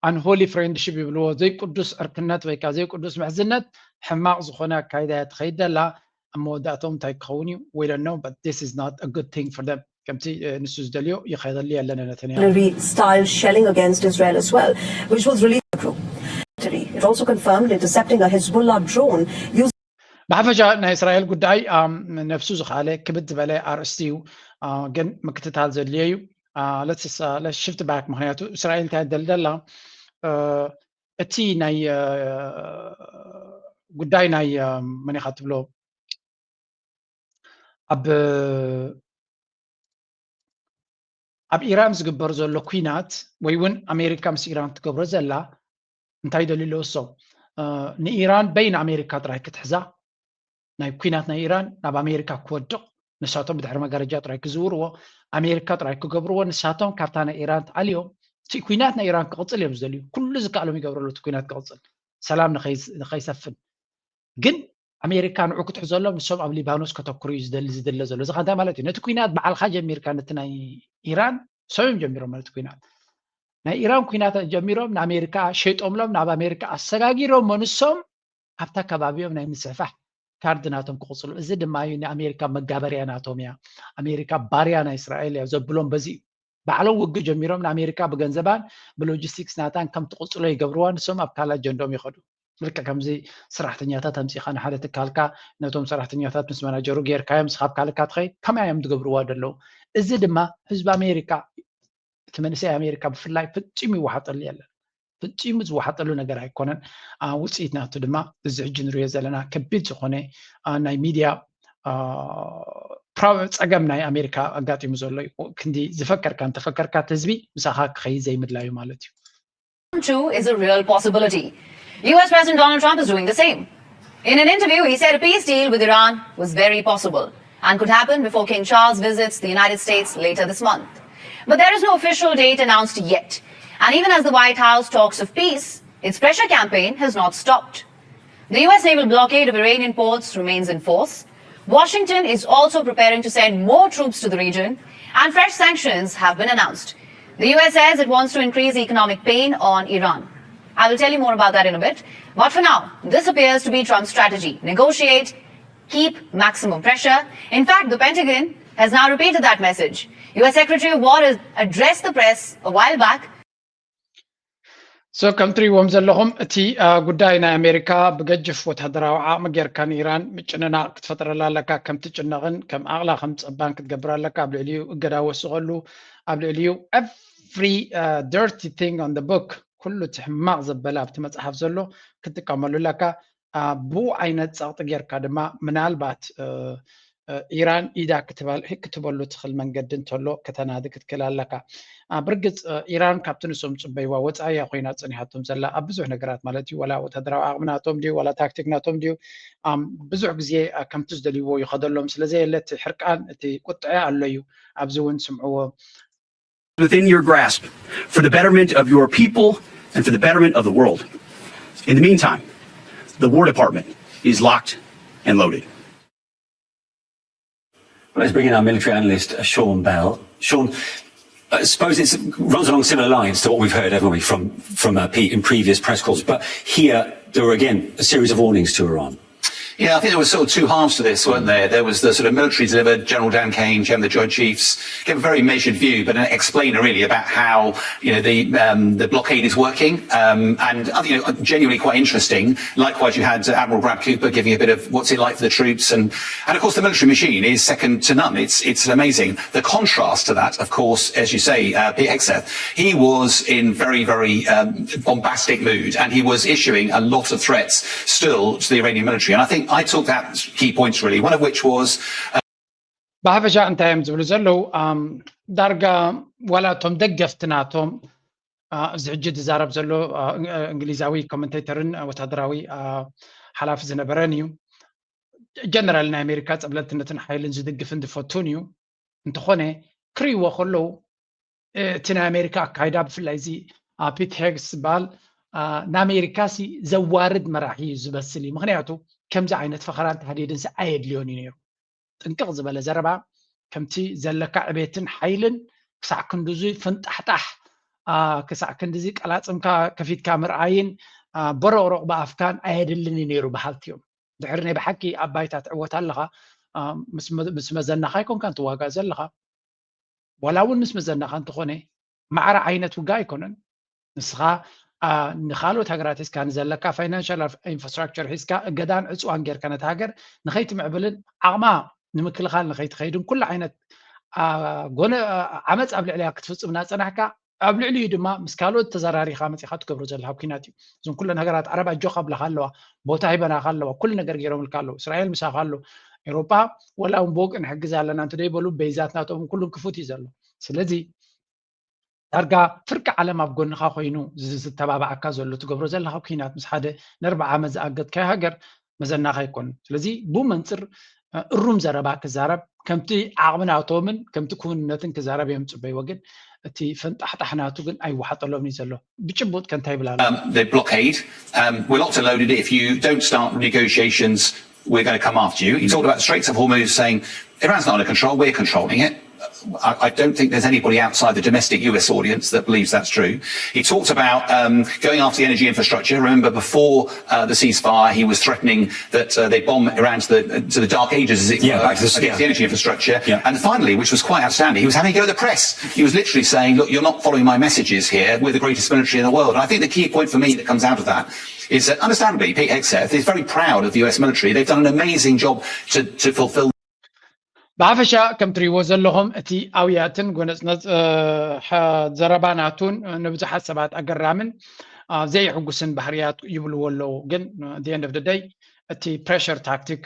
unholy friendship ይብልዎ ዘይቅዱስ ዕርክነት ወይ ከዓ ዘይቅዱስ ምሕዝነት ሕማቕ ዝኾነ ኣካይዳ እያ ትኸይድ ዘላ ኣብ መወዳእቶም እንታይ ክኸውን እዩ we don't know but this is not a good thing for them ከምቲ ንሱ ዝደልዮ ይኸይደሉ ኣለነ ነተንያሁ style shelling against Israel as well, which was released through. It also confirmed intercepting a Hezbollah drone using ብሓፈሻ ናይ እስራኤል ጉዳይ ነብሱ ዝኸኣለ ክብድ ዝበለ ኣርእስቲ እዩ ግን ምክትታል ዘድልዮ እዩ let's shift back ምክንያቱ እስራኤል እንታይ ደልደላ እቲ ናይ ጉዳይ ናይ መን ኢኻ ትብሎ ኣብ ኣብ ኢራን ዝግበር ዘሎ ኩናት ወይ እውን ኣሜሪካ ምስ ኢራን ትገብሮ ዘላ እንታይ ደልዩ ኣለዎ እሶም ንኢራን በይን ኣሜሪካ ጥራይ ክትሕዛ ናይ ኩናት ናይ ኢራን ናብ ኣሜሪካ ክወድቕ ንሳቶም ብድሕሪ መጋረጃ ጥራይ ክዝውርዎ ኣሜሪካ ጥራይ ክገብርዎ ንሳቶም ካብታ ናይ ኢራን ተኣልዮም እቲ ኩናት ናይ ኢራን ክቕፅል እዮም ዝደልዩ ኩሉ ዝከኣሎም ይገብረሉ እቲ ኩናት ክቕፅል ሰላም ንኸይሰፍን ግን ኣሜሪካ ንዑ ክትሕዘሎም ንሶም ኣብ ሊባኖስ ከተኩሩ እዩ ዝደሊ ዝድለ ዘሎ እዚ እንታይ ማለት እዩ ነቲ ኩናት በዓልካ ጀሚርካ ነቲ ናይ ኢራን ሰብም ጀሚሮም ማለት ኩናት ናይ ኢራን ኩናት ጀሚሮም ንኣሜሪካ ሸይጦምሎም ናብ ኣሜሪካ ኣሰጋጊሮም መንሶም ኣብታ ከባቢኦም ናይ ምስሕፋሕ ካርድ ናቶም ክቕፅሉ። እዚ ድማ እዩ ንኣሜሪካ መጋበርያ ናቶም እያ። ኣሜሪካ ባርያ ናይ እስራኤል እያ ዘብሎም በዚ እዩ። ባዕሎም ውግእ ጀሚሮም ንኣሜሪካ ብገንዘባን ብሎጂስቲክስ ናታን ከም ትቕፅሎ ይገብርዋ። ንሶም ኣብ ካልእ ኣጀንዶም ይኸዱ። ልክዕ ከምዚ ሰራሕተኛታት ኣምፂኻ ንሓደ ትካልካ ነቶም ሰራሕተኛታት ምስ መናጀሩ ጌርካዮም ንስኻ ኣብ ካልካ ትኸይድ ከመይ እዮም ዝገብርዋ ዘለዉ። እዚ ድማ ህዝቢ ኣሜሪካ እቲ መንእሰይ ኣሜሪካ ብፍላይ ፍጹም ይወሓጠሉ የለን። ፍጹም ዝወሓጠሉ ነገር ኣይኮነን። ውፅኢት ናቱ ድማ እዚ ሕጂ ንሪኦ ዘለና ከቢድ ዝኾነ ናይ ሚድያ ጸገም ናይ ኣሜሪካ ኣጋጢሙ ዘሎ እዩ። ክንዲ ዝፈከርካ እንተፈከርካ እቲ ህዝቢ ምሳኻ ክኸይድ ዘይምድላዩ ማለት እዩ። Two is a real possibility. U S President Donald Trump is doing the same. In an interview, he said a peace deal with Iran was very possible and could happen before King Charles visits the United States later this month. But there is no official date announced yet. And even as the White House talks of peace, its pressure campaign has not stopped. The U S naval blockade of Iranian ports remains in force. Washington is also preparing to send more troops to the region, and fresh sanctions have been announced. The U S says it wants to increase economic pain on Iran. I will tell you more about that in a bit. But for now, this appears to be Trump's strategy: negotiate, keep maximum pressure. In fact, the Pentagon has now repeated that message. U S Secretary of War has addressed the press a while back. So ከም ትሪእዎም ዘለኹም እቲ ጉዳይ ናይ ኣሜሪካ ብገጅፍ ወታደራዊ ዓቕሚ ጌርካ ንኢራን ምጭንናቕ ክትፈጥረላ ኣለካ። ከም ትጭነቕን ከም ዓቕላ ከም ጸባን ክትገብር ኣለካ። ኣብ ልዕሊኡ እገዳ ወስቐሉ። ኣብ ልዕሊኡ every dirty thing on the book፣ ኩሉ እቲ ሕማቕ ዘበለ ኣብቲ መጽሓፍ ዘሎ ክትጥቀመሉ ኣለካ። ብኡ ዓይነት ጸቕጢ ጌርካ ድማ ምናልባት ኢራን ኢዳ ክትበሉ ትኽእል መንገዲ እንተሎ ከተናዲ ክትክእል ኣለካ። ብርግፅ ኢራን ካብቲ ንሶም ፅበይዋ ወፃኢያ ኮይና ፀኒሓቶም ዘላ ኣብ ብዙሕ ነገራት ማለት እዩ። ዋላ ወታደራዊ ዓቕሚ ናቶም ድዩ ዋላ ታክቲክ ናቶም ድዩ ብዙሕ ግዜ ከምቲ ዝደልይዎ ይኸደሎም ስለዘየለ እቲ ሕርቃን እቲ ቁጥዐ ኣሎ እዩ። ኣብዚ እውን ስምዕዎ። within your grasp for the betterment of your people and for the betterment of the world. In the meantime, the War Department is locked and loaded. Let's bring in our military analyst, uh, Sean Bell. Sean, I suppose it runs along similar lines to what we've heard, haven't we, from, from uh, Pete in previous press calls. But here, there were again a series of warnings to Iran. Yeah, I think there were sort of two halves to this, weren't there? There was the sort of military delivered, General Dan Caine, Chairman of the Joint Chiefs, gave a very measured view, but an explainer really about how you know the um, the blockade is working, um, and uh, you know genuinely quite interesting. Likewise, you had uh, Admiral Brad Cooper giving a bit of what's it like for the troops, and and of course the military machine is second to none. It's it's amazing. The contrast to that, of course, as you say, uh, Pete Hegseth, he was in very very um, bombastic mood, and he was issuing a lot of threats still to the Iranian military. And I think I took that key points really. One of which was. Uh, ብሓፈሻ እንታይ እዮም ዝብሉ ዘለዉ ዳርጋ ዋላ እቶም ደገፍቲ ናቶም እዚ ሕጂ ዝዛረብ ዘሎ እንግሊዛዊ ኮመንቴተርን ወታደራዊ ሓላፊ ዝነበረን እዩ። ጀነራል ናይ ኣሜሪካ ፀብለልትነትን ሓይልን ዝድግፍን ዝፈቱን እዩ። እንተኾነ ክርእይዎ ከለዉ እቲ ናይ ኣሜሪካ ኣካይዳ ብፍላይ እዚ ፒት ሄግስ ዝበሃል ንኣሜሪካ ሲ ዘዋርድ መራሒ እዩ ዝመስል እዩ። ምክንያቱ ከምዚ ዓይነት ፈኸራን ተሃዲድን ሲ ኣየድልዮን እዩ ነይሩ። ጥንቅቕ ዝበለ ዘረባ ከምቲ ዘለካ ዕቤትን ሓይልን ክሳዕ ክንድዚ ፍንጣሕጣሕ ክሳዕ ክንድዚ ቀላፅምካ ከፊትካ ምርኣይን በሮቕሮቕ ብኣፍካን ኣየድልን እዩ ነይሩ በሃልቲ እዮም። ድሕሪ ናይ ብሓቂ ኣብ ባይታ ትዕወት ኣለኻ ምስ መዘናኻ ኣይኮንካን ትዋጋእ ዘለኻ። ዋላ እውን ምስ መዘናኻ እንተኾነ ማዕረ ዓይነት ውጋ ኣይኮነን። ንስኻ ንካልኦት ሃገራት ሒዝካ ንዘለካ ፋይናንሻል ኢንፍራስትራክቸር ሒዝካ እገዳን ዕፅዋን ጌርካ ነቲ ሃገር ንኸይትምዕብልን ዓቕማ ንምክልኻል ንኸይትኸይድን ኩሉ ዓይነት ጎነ ዓመፅ ኣብ ልዕሊያ ክትፍፅም እናፀናሕካ ኣብ ልዕሊኡ ድማ ምስ ካልኦት ተዘራሪኻ መፂኻ ትገብሮ ዘለካ ኩናት እዩ። እዞም ኩለን ሃገራት ዓረብ ኣጆኻ ኣብላኻ ኣለዋ፣ ቦታ ሂበናኻ ኣለዋ፣ ኩሉ ነገር ገይሮምልካ ኣለዉ። እስራኤል ምሳኻ ኣሎ፣ ኤውሮጳ ወላ እውን ብወግዒ ንሕግዝ ኣለና እንተደይበሉ በይዛት ናቶም ኩሉን ክፉት እዩ ዘሎ። ስለዚ ዳርጋ ፍርቂ ዓለም ኣብ ጎንኻ ኮይኑ ዝተባብዓካ ዘሎ ትገብሮ ዘለኻ ኩናት ምስ ሓደ ንኣርብዓ ዓመት ዝኣገትካዮ ሃገር መዘናኻ ኣይኮን። ስለዚ ብኡ መንፅር እሩም ዘረባ ክዛረብ ከምቲ ዓቕሚ ናቶምን ከምቲ ክውንነትን ክዛረብ እዮም ዝፅበይዎ። ግን እቲ ፈንጣሕጣሕ ናቱ ግን ኣይወሓጠሎምን እዩ ዘሎ። ብጭቡጥ ከ እንታይ ይብል ኣሎ? Um, the blockade. Um, we're locked and loaded. If you don't start negotiations, we're going to come after you. He talked about the Straits of Hormuz, saying Iran's not under control, we're controlling it. I, I don't think there's anybody outside the domestic U S audience that believes that's true. He talked about um, going after the energy infrastructure. Remember, before uh, the ceasefire, he was threatening that uh, they bomb Iran to the to the dark ages, as it Yeah, were, back to the- against yeah. the energy infrastructure. Yeah. And finally, which was quite outstanding, he was having a go at the press. He was literally saying, "Look, you're not following my messages here. We're the greatest military in the world." And I think the key point for me that comes out of that is that, understandably, Pete Hegseth is very proud of the U S military. They've done an amazing job to to fulfil ብሓፈሻ ከም ትሪእዎ ዘለኹም እቲ ኣውያትን ጎነፅነፅ ዘረባ ናቱን ንብዙሓት ሰባት ኣገራምን ዘይሕጉስን ባህርያት ይብልዎ ኣለዉ። ግን the end of the day እቲ pressure tactic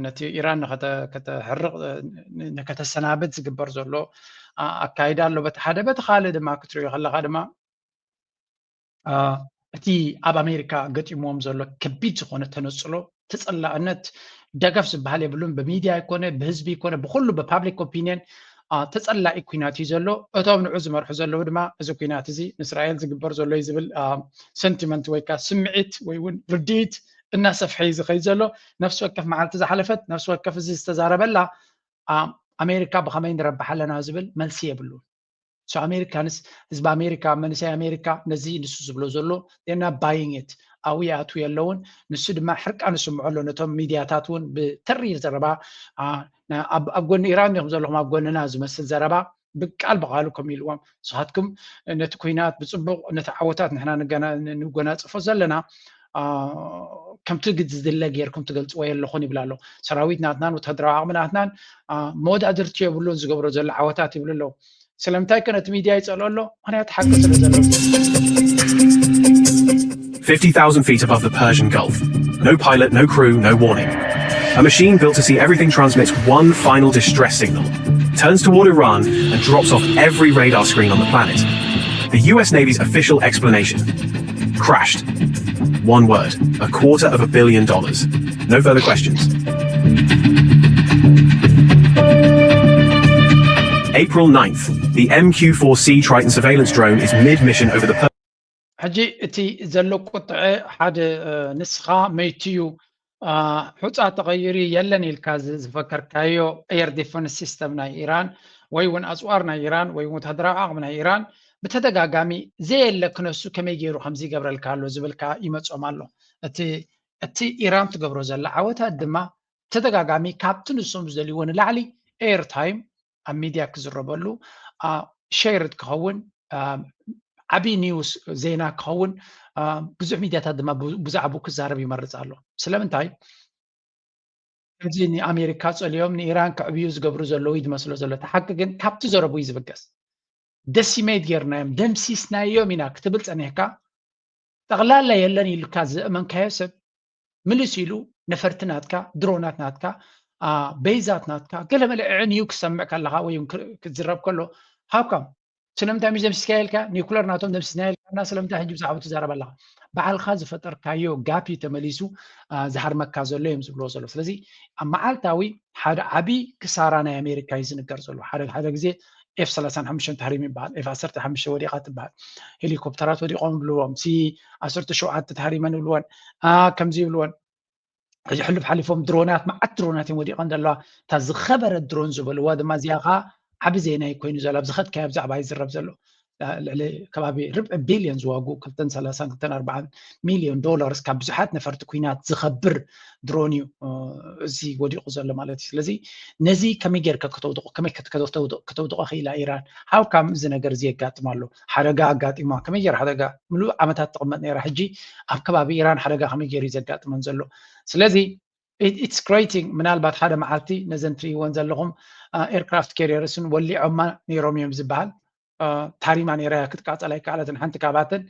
ነቲ ኢራን ከተሕርቕ ከተሰናብት ዝግበር ዘሎ ኣካይዳ ኣሎ በቲ ሓደ። በቲ ካልእ ድማ ክትሪኦ ከለኻ ድማ እቲ ኣብ ኣሜሪካ ገጢምዎም ዘሎ ከቢድ ዝኾነ ተነፅሎ፣ ተፀላእነት፣ ደገፍ ዝበሃል የብሉን። ብሚድያ ይኮነ ብህዝቢ ይኮነ ብኩሉ ብpublic opinion ተፀላኢ ኩናት እዩ ዘሎ። እቶም ንዑ ዝመርሑ ዘለዉ ድማ እዚ ኩናት እዚ ንእስራኤል ዝግበር ዘሎ እዩ ዝብል sentiment ወይ ከዓ ስምዒት ወይ እውን ርድኢት እናሰፍሐ እዩ ዝኸይድ ዘሎ። ነፍሲ ወከፍ መዓልቲ ዝሓለፈት ነፍሲ ወከፍ እዚ ዝተዛረበላ ኣሜሪካ ብኸመይ ንረብሕ ኣለና ዝብል መልሲ የብሉን። So ኣሜሪካንስ ህዝቢ ኣሜሪካ መንእሰይ ኣሜሪካ ነዚ ንሱ ዝብሎ ዘሎ ና buying it ኣብኡ ይኣትዉ የለውን። ንሱ ድማ ሕርቃን ይስምዖ ኣሎ። ነቶም ሚድያታት እውን ብተሪር ዘረባ ኣብ ጎኒ ኢራን ዲኹም ዘለኹም ኣብ ጎንና ዝመስል ዘረባ ብቃል ብቃሉ ከም ኢልዎም ንስኻትኩም ነቲ ኩናት ብፅቡቕ ነቲ ዓወታት ንሕና ንጎናፅፎ ዘለና ከምቲ ዝድለ ጌርኩም ትገልፅዎ የለኹን ይብል ኣሎ። ሰራዊት ናትናን ወታደራዊ ዓቕሚ ናትናን መወዳድርቲ የብሉን ዝገብሮ ዘሎ ዓወታት ይብሉ ኣለዉ። ስለምንታይ ከ ነቲ ሚድያ ይፀልኦ ኣሎ? ምክንያቱ ሓቂ ስለ ዘሎ። fifty thousand feet above the Persian Gulf. No pilot, no crew, no warning. A machine built to see everything transmits one final distress signal, turns toward Iran, and drops off every radar screen on the planet. The U S Navy's official explanation: crashed. One word: a quarter of a billion dollars. No further questions. April ninth, the M Q four C Triton surveillance drone is mid-mission over the ሕጂ እቲ ዘሎ ቁጥዐ ሓደ ንስኻ መይትዩ ሑፃ ተቐይሩ የለን ኢልካ ዝፈከርካዮ air defense system ናይ ኢራን ወይ እውን ኣፅዋር ናይ ኢራን ወይ እውን ወታደራዊ ዓቕሚ ናይ ኢራን ብተደጋጋሚ ዘየለ ክነሱ ከመይ ገይሩ ከምዚ ይገብረልካ ኣሎ ዝብል ከዓ ይመፆም ኣሎ። እቲ ኢራን ትገብሮ ዘላ ዓወታት ድማ ተደጋጋሚ ካብቲ ንሶም ዝደልይዎ ንላዕሊ air time ኣብ ሚድያ ክዝረበሉ shared ክኸውን ዓብዪ news ዜና ክኸውን ብዙሕ ሚድያታት ድማ ብዛዕባኡ ክዛረብ ይመርፅ ኣሎ። ስለምንታይ ከምዚ ንኣሜሪካ ፀልዮም ንኢራን ክዕብዩ ዝገብሩ ዘለዉ እዩ ዝመስሎ ዘሎ። እቲ ሓቂ ግን ካብቲ ዘረቡ እዩ ዝብገስ። decimate ጌርናዮም ደምሲስናዮም ኢና ክትብል ፀኒሕካ ጠቕላላ የለን ኢልካ ዘእመንካዮ ሰብ ምልስ ኢሉ ነፈርቲ ናትካ ድሮናት ናትካ ቤዛት ናትካ ገለመለ ዕዕንዩ ክሰምዕ ከለካ ወይ ክትዝረብ ከሎ how come ስለምንታይ ምሽ ደምሲስካ ኢልካ ኒኩለር ናቶም ደምሲስና ኢልካ እና ስለምንታይ ሕጂ ብዛዕባ ትዛረብ ኣለካ? ባዕልካ ዝፈጠርካዮ gap እዩ ተመሊሱ ዝሃርመካ ዘሎ እዮም ዝብልዎ ዘሎ። ስለዚ ኣብ መዓልታዊ ሓደ ዓብዪ ክሳራ ናይ ኣሜሪካ እዩ ዝንገር ዘሎ። ሓደ ሓደ ግዜ ኤፍ ሰላሳን ሓሙሽተን ተሃሪሙ ይበሃል፣ ኤፍ ዓሰርተ ሓሙሽተ ወዲቓ ትበሃል፣ ሄሊኮፕተራት ወዲቖም ይብልዎም፣ ሲ ዓሰርተ ሸውዓተ ተሃሪመን ይብልወን፣ ከምዚ ይብልወን። ሕጂ ሕሉፍ ሓሊፎም ድሮናት፣ መዓት ድሮናት እዮም ወዲቐን ዘለዋ። እታ ዝኸበረት ድሮን ዝበልዋ ድማ እዚኣ ከዓ ዓቢ ዜና እዩ ኮይኑ ዘሎ። ኣብ ዝኸድካዮ ብዛዕባ ይዝረብ ዘሎ። ልዕሊ ከባቢ ርብዒ ቢልዮን ዝዋግኡ ክልተን ሰላሳን ክልተን ኣርባዓን ሚልዮን ዶላርስ ካብ ብዙሓት ነፈርቲ ኩናት ዝኸብር ድሮን እዩ እዚ ወዲቑ ዘሎ ማለት እዩ። ስለዚ ነዚ ከመይ ጌርካ ከተውድቖ ከመይ ከተውድቖ ክኢላ ኢራን? How come እዚ ነገር እዚ የጋጥም ኣሎ? ሓደጋ ኣጋጢማ ከመይ ጌራ ሓደጋ ምሉእ ዓመታት ትቕመጥ ነይራ ሕጂ ኣብ ከባቢ ኢራን ሓደጋ ከመይ ጌሩ እዩ ዘጋጥመን ዘሎ? ስለዚ it's creating ምናልባት ሓደ መዓልቲ ነዘን ትርእይወን ዘለኹም aircraft carriersን ወሊዖማ ነይሮም እዮም ዝበሃል ታሪማ ነይራ ክትቃፀል ኣይከኣለትን ሓንቲ ካባተን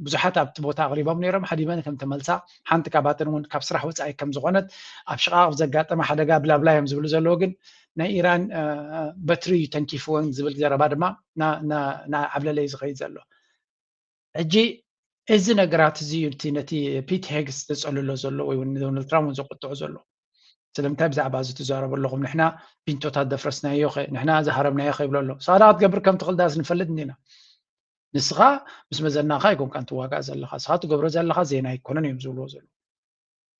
ብዙሓት ኣብቲ ቦታ ኣቕሪቦም ነይሮም ሓዲመን ከም ተመልሳ ሓንቲ ካባተን እውን ካብ ስራሕ ወፃኢ ከም ዝኾነት ኣብ ሽቓቕ ዘጋጠመ ሓደጋ ብላብላ እዮም ዝብሉ ዘለዉ ግን ናይ ኢራን በትሪ እዩ ተንኪፍወን ዝብል ዘረባ ድማ ዓብለለ እዩ ዝኸይድ ዘሎ። ሕጂ እዚ ነገራት እዚ እዩ እቲ ነቲ ፒት ሄግስ ዘፀልሎ ዘሎ ወይ እውን ዶናልድ ትራምፕ እውን ዘቁጥዑ ዘሎ። ስለምንታይ ብዛዕባ እዚ ትዛረቡ ኣለኹም? ንሕና ቢንቶታት ዘፍረስናዮ ኸ ንሕና ዝሃረምናዮ ኸ ይብሎ ኣሎ። ንስኻ ደኣ ክትገብር ከም ትኽእል ደኣስ ንፈልጥ እንዲና። ንስኻ ምስ መዘናኻ ኣይኮንካን ትዋጋእ ዘለኻ። ንስኻ ትገብሮ ዘለኻ ዜና ኣይኮነን እዮም ዝብልዎ ዘለዉ።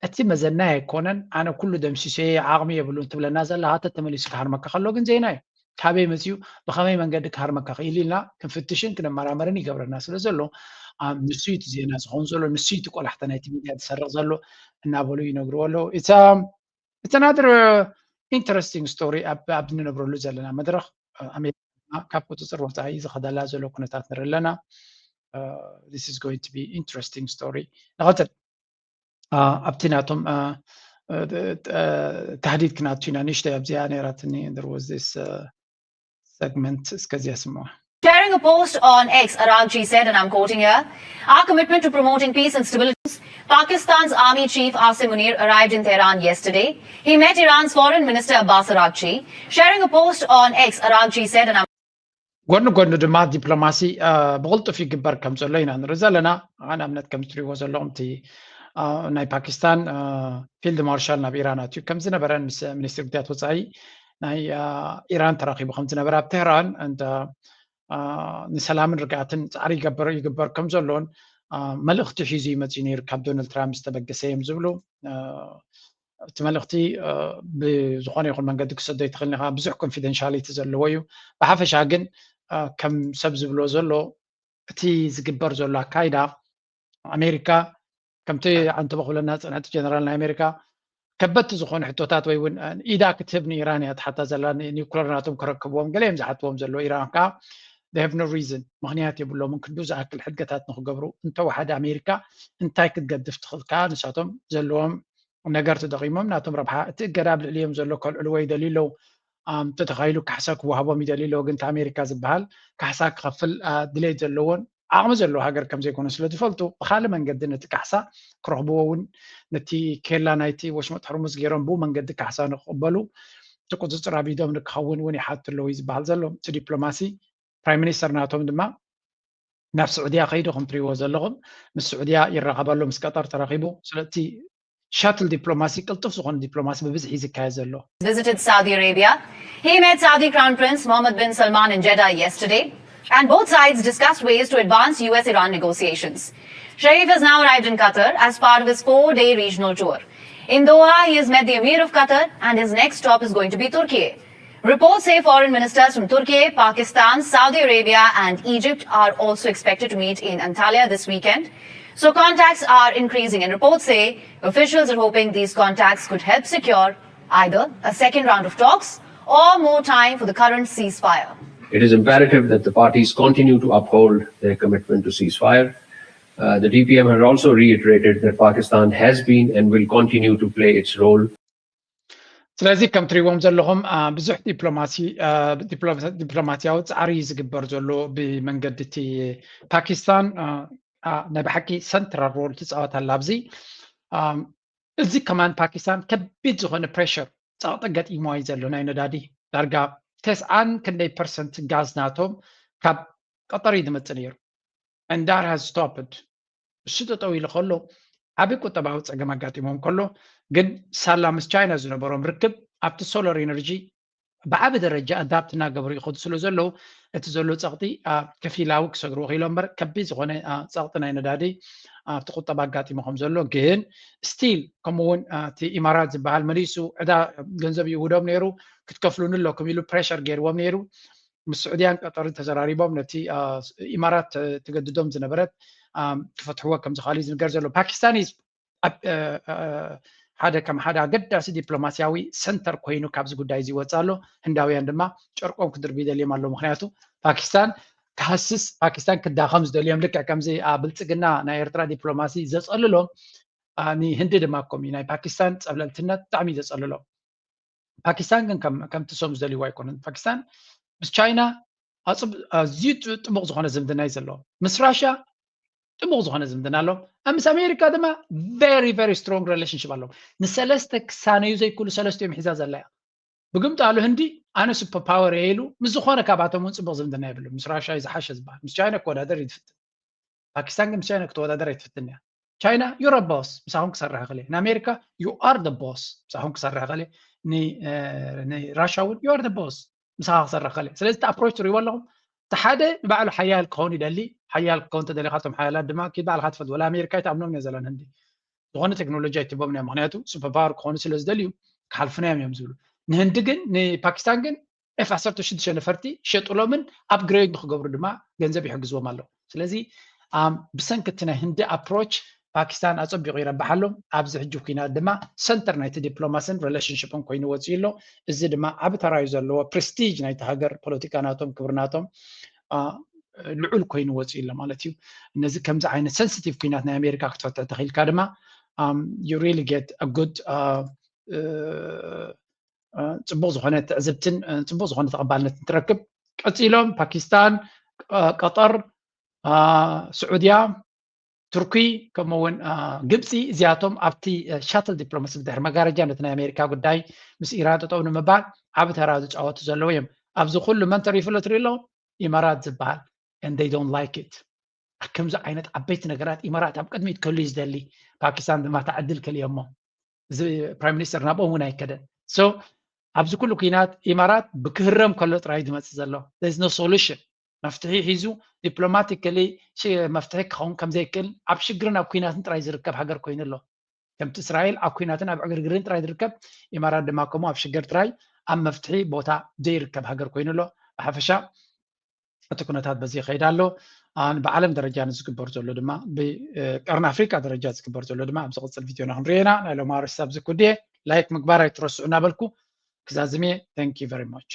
እቲ መዘናይ ኣይኮነን፣ ኣነ ኩሉ ደምሲሰ እየ፣ ዓቕሚ የብሉን ትብለና ዘለኻ ተተመሊሱ ክሃርመካ ከሎ ግን ዜና እዩ። ካበይ መፅኡ፣ ብኸመይ መንገዲ ክሃርመካ ክእል ኢልና ክንፍትሽን ክነመራመርን ይገብረና ስለ ዘሎ፣ ንሱ እቲ ዜና ዝኸውን ዘሎ፣ ንሱ እቲ ቆላሕታ ናይቲ ሚድያ ዝሰርቕ ዘሎ እናበሉ ይነግርዎ ኣለዉ። It's another interesting story ኣብ ንነብረሉ ዘለና መድረኽ። ኣሜሪካ ካብ ቁፅፅር ወፃኢ ዝኸደላ ዘሎ ኩነታት ንርኢ ኣለና። This is going to be interesting story። ንቐፅል። ኣብቲ ናቶም ታህዲድ ክናቱ ኢና። ንእሽተይ ኣብዚኣ ነይራትኒ። There was this segment እስከዚኣ ስምዋ። Sharing a post on X, Araghchi said, and I'm quoting here, our commitment to promoting peace and stability. Pakistan's army chief Asim Munir arrived in Tehran yesterday. He met Iran's foreign minister Abbas Araghchi. Sharing a post on X, Araghchi said, and I'm ጎኒ ጎኒ ድማ ዲፕሎማሲ ብቕልጡፍ ይግበር ከም ዘሎ ኢና ንርኢ ዘለና። ንኣብነት ከም ትሪእዎ ዘለኹም እቲ ናይ ፓኪስታን ፊልድ ማርሻል ናብ ኢራን ኣትዩ ከም ዝነበረን ምስ ሚኒስትሪ ጉዳያት ወፃኢ ናይ ኢራን ተራኺቡ ከም ዝነበረ ኣብ ቴህራን ንሰላምን ርግኣትን ፃዕሪ ይግበር ከም ዘሎን መልእኽቲ ሒዙ ይመፅእ ነይሩ ካብ ዶናልድ ትራምፕ ዝተበገሰ እዮም ዝብሉ። እቲ መልእኽቲ ብዝኾነ ይኹን መንገዲ ክሰዶ ይትኽእል ኢኻ። ብዙሕ ኮንፊደንሻሊቲ ዘለዎ እዩ። ብሓፈሻ ግን ከም ሰብ ዝብሎ ዘሎ እቲ ዝግበር ዘሎ ኣካይዳ ኣሜሪካ ከምቲ ዓንተቦ ክብለና ዝፀንሐ እቲ ጀነራል ናይ ኣሜሪካ ከበድቲ ዝኾኑ ሕቶታት ወይ እውን ኢዳ ክትህብ ንኢራን እያ ትሓታ ዘላ ኒውክለር ናቶም ክረክብዎም ገለ እዮም ዝሓትዎም ዘሎ ኢራን ከዓ they have no reason ምክንያት የብሎምን ክንዱ ዝኣክል ሕድገታት ንክገብሩ እንተወሓደ ኣሜሪካ እንታይ ክትገድፍ ትኽእል ከዓ ንሳቶም ዘለዎም ነገር ተጠቒሞም ናቶም ረብሓ እቲ እገዳ ኣብ ልዕሊኦም ዘሎ ከልዕልዎ ይደልዩ ኣለዉ። ተተኻይሉ ካሕሳ ክወሃቦም ይደልዩ ኣለዉ። ግን እቲ ኣሜሪካ ዝበሃል ካሕሳ ክኸፍል ድሌት ዘለዎን ዓቕሚ ዘለዎ ሃገር ከም ዘይኮነ ስለ ዝፈልጡ ብካልእ መንገዲ ነቲ ካሕሳ ክረኽብዎ እውን ነቲ ኬላ ናይቲ ወሽመጥ ሕርሙዝ ገይሮም ብኡ መንገዲ ካሕሳ ንክቕበሉ እቲ ቁፅፅር ኣብ ኢዶም ንክኸውን እውን ይሓቱ ኣለዉ እዩ ዝበሃል ዘሎ። እቲ ዲፕሎማሲ ፕራይም ሚኒስተር ናቶም ድማ ናብ ስዑድያ ከይዱ ከም ትሪእዎ ዘለኹም ምስ ስዑድያ ይራኸብ ኣሎ ምስ ቀጠር ተራኺቡ ስለቲ ሻትል ዲፕሎማሲ ቅልጡፍ ዝኾነ ዲፕሎማሲ ብብዝሒ ዝካየድ ዘሎ visited Saudi Arabia. He met Saudi Crown Prince Mohammed bin Salman in Jeddah yesterday, and both sides discussed ways to advance U S Iran negotiations. Sharif has now arrived in Qatar as part of his four day regional tour. In Doha, he has met the Emir of Qatar, and his next stop is going to be Turkey. Reports say foreign ministers from Turkey, Pakistan, Saudi Arabia, and Egypt are also expected to meet in Antalya this weekend. So contacts are increasing, and reports say officials are hoping these contacts could help secure either a second round of talks or more time for the current ceasefire. It is imperative that the parties continue to uphold their commitment to ceasefire. Uh, the D P M has also reiterated that Pakistan has been and will continue to play its role. ስለዚ ከም ትሪእዎም ዘለኹም ብዙሕ ዲፕሎማሲ ዲፕሎማሲያዊ ፃዕሪ ዝግበር ዘሎ ብመንገዲ እቲ ፓኪስታን ናይ ብሓቂ ሰንትራል ሮል ትፃወት ኣላ ኣብዚ እዚ ከማን ፓኪስታን ከቢድ ዝኾነ ፕሬሽር ፀቕጢ ገጢሞ እዩ ዘሎ ናይ ነዳዲ ዳርጋ ተስዓን ክንደይ ፐርሰንት ጋዝ ናቶም ካብ ቀጠር እዩ ዝመፅእ ነይሩ and that has stopped እሱ ጠጠው ኢሉ ከሎ ዓብዪ ቁጠባዊ ፀገም ኣጋጢሞም ከሎ ግን ሳላ ምስ ቻይና ዝነበሮም ርክብ ኣብቲ ሶላር ኤነርጂ ብዓቢ ደረጃ ኣዳፕት እናገበሩ ይኸዱ ስለ ዘለዉ እቲ ዘሎ ፀቕጢ ከፊላዊ ክሰግርዎ ክኢሎ እምበር ከቢድ ዝኾነ ፀቕጢ ናይ ነዳዲ ኣብቲ ቁጠባ ኣጋጢሞ ከም ዘሎ ግን ስቲል ከምኡ እውን እቲ ኢማራት ዝበሃል መሊሱ ዕዳ ገንዘብ ይውዶም ነይሩ ክትከፍሉኒ ኣለኩም ኢሉ ፕሬሸር ገይርዎም ነይሩ ምስ ስዑድያን ቀጠርን ተዘራሪቦም ነቲ ኢማራት ትገድዶም ዝነበረት ክፈትሕዎ ከም ዝኽኣሉ ዝንገር ዘሎ ፓኪስታን ሓደ ከም ሓደ ኣገዳሲ ዲፕሎማሲያዊ ሰንተር ኮይኑ ካብዚ ጉዳይ እዚ ይወፅእ ኣሎ ህንዳውያን ድማ ጨርቆም ክድርቡ ይደልዮም ኣሎ ምክንያቱ ፓኪስታን ክሃስስ ፓኪስታን ክዳኸም ዝደልዮም ልክዕ ከምዚ ብልፅግና ናይ ኤርትራ ዲፕሎማሲ ዘፀልሎም ንህንዲ ድማ ኮም ናይ ፓኪስታን ፀብለልትነት ብጣዕሚ ዘፀልሎም ፓኪስታን ግን ከምቲ ሶም ዝደልይዎ ኣይኮነን ፓኪስታን ምስ ቻይና ኣዝዩ ጥቡቕ ዝኾነ ዝምድና እዩ ዘለዎ ምስ ራሽያ ጥቡቕ ዝኾነ ዝምድና ኣለዎም ምስ ኣሜሪካ ድማ very very strong relationship ኣለዎም ንሰለስተ ክሳነዩ ዘይክእሉ ሰለስቲኦም ሒዛ ዘላ እያ ብግምጣሉ ህንዲ ኣነ ሱፐር ፓወር እየ ኢሉ ምስ ዝኾነ ካብኣቶም እውን ፅቡቕ ዝምድና የብሉ ምስ ራሽያ እዩ ዝሓሸ ዝበሃል ምስ ቻይና ክወዳደር እዩ ዝፍትን ፓኪስታን ግን ምስ ቻይና ክትወዳደር ኣይትፍትን እያ ቻይና you're a boss ምሳኹም ክሰርሕ ክእል ንኣሜሪካ you are the boss ምሳኹም ክሰርሕ ክእል ንራሽያ እውን you are the boss ምሳኻ ክሰርሕ ክእል ስለዚ እቲ ኣፕሮች ትሪእዎ ኣለኹም እቲ ሓደ ንባዕሉ ሓያል ክኸውን ይደሊ ሓያል ክኸውን ተደሊኻቶም ሓያላት ድማ ኪድ ባዕልካ ትፈልጥ ወላ ኣሜሪካ ኣይትኣምኖም እያ ዘላን ህንዲ ዝኾነ ቴክኖሎጂ ኣይትቦም እያ ምክንያቱ ሱፐር ፓወር ክኾኑ ስለ ዝደልዩ ክሓልፉና እዮም እዮም ዝብሉ ንህንዲ ግን ንፓኪስታን ግን ኤፍ ዓሰርተ ሽዱሽተ ነፈርቲ ይሸጥሎምን ኣፕግሬድ ንክገብሩ ድማ ገንዘብ ይሕግዝዎም ኣሎ። ስለዚ ብሰንኪ እቲ ናይ ህንዲ ኣፕሮች ፓኪስታን ኣፀቢቑ ይረብሓሎም። ኣብዚ ሕጂ ኩናት ድማ ሰንተር ናይቲ ዲፕሎማስን ሪሌሽንሽፕን ኮይኑ ወፂኡ ኣሎ። እዚ ድማ ዓቢ ተራዩ ዘለዎ ፕሬስቲጅ ናይቲ ሃገር ፖለቲካ ናቶም ክብሪ ናቶም ልዑል ኮይኑ ወፂኡ ኣሎ ማለት እዩ። ነዚ ከምዚ ዓይነት ሰንሲቲቭ ኩናት ናይ ኣሜሪካ ክትፈትሕ ተኽኢልካ ድማ you really get a good ፅቡቕ ዝኾነ ትዕዝብትን ፅቡቕ ዝኾነ ተቐባልነትን ትረክብ። ቀፂሎም ፓኪስታን፣ ቀጠር፣ ስዑድያ፣ ቱርኪ ከምኡ እውን ግብፂ እዚኣቶም ኣብቲ ሻትል ዲፕሎማሲ ብድሕሪ መጋረጃ ነቲ ናይ ኣሜሪካ ጉዳይ ምስ ኢራን ጠጠው ንምባል ዓቢ ተራ ዝፃወቱ ዘለዉ እዮም። ኣብዚ ኩሉ መን ተሪፉ ኣሎ ትርኢ ኣሎ? ኢማራት ዝበሃል and they don't like it። ከምዚ ዓይነት ዓበይቲ ነገራት ኢማራት ኣብ ቅድሚት ከሉ እዩ ዝደሊ። ፓኪስታን ድማ ተዕድል ከልዮሞ እዚ ፕራይም ሚኒስተር ናብኦም እውን ኣይከደን። So ኣብዚ ኩሉ ኩናት ኢማራት ብክህረም ከሎ ጥራይ ዝመፅእ ዘሎ። There's no solution። መፍትሒ ሒዙ ዲፕሎማቲካሊ መፍትሒ ክኸውን ከምዘይክእል ኣብ ሽግርን ኣብ ኩናትን ጥራይ ዝርከብ ሃገር ኮይኑ ኣሎ። ከምቲ እስራኤል ኣብ ኩናትን ኣብ ዕግርግርን ጥራይ ዝርከብ ኢማራት ድማ ከምኡ ኣብ ሽግር ጥራይ ኣብ መፍትሒ ቦታ ዘይርከብ ሃገር ኮይኑ ኣሎ። ብሓፈሻ እቲ ኩነታት በዚ ይኸይድ ኣሎ። ብዓለም ደረጃ ንዝግበር ዘሎ ድማ ብቀርኒ ኣፍሪቃ ደረጃ ዝግበር ዘሎ ድማ ኣብ ዝቕፅል ቪድዮና ክንሪኦ ኢና። ናይ ሎም ኣርእስቲ ኣብዚ ኩድየ ላይክ ምግባር ኣይትረስዑ እናበልኩ ክዛዝም እየ። Thank you very much።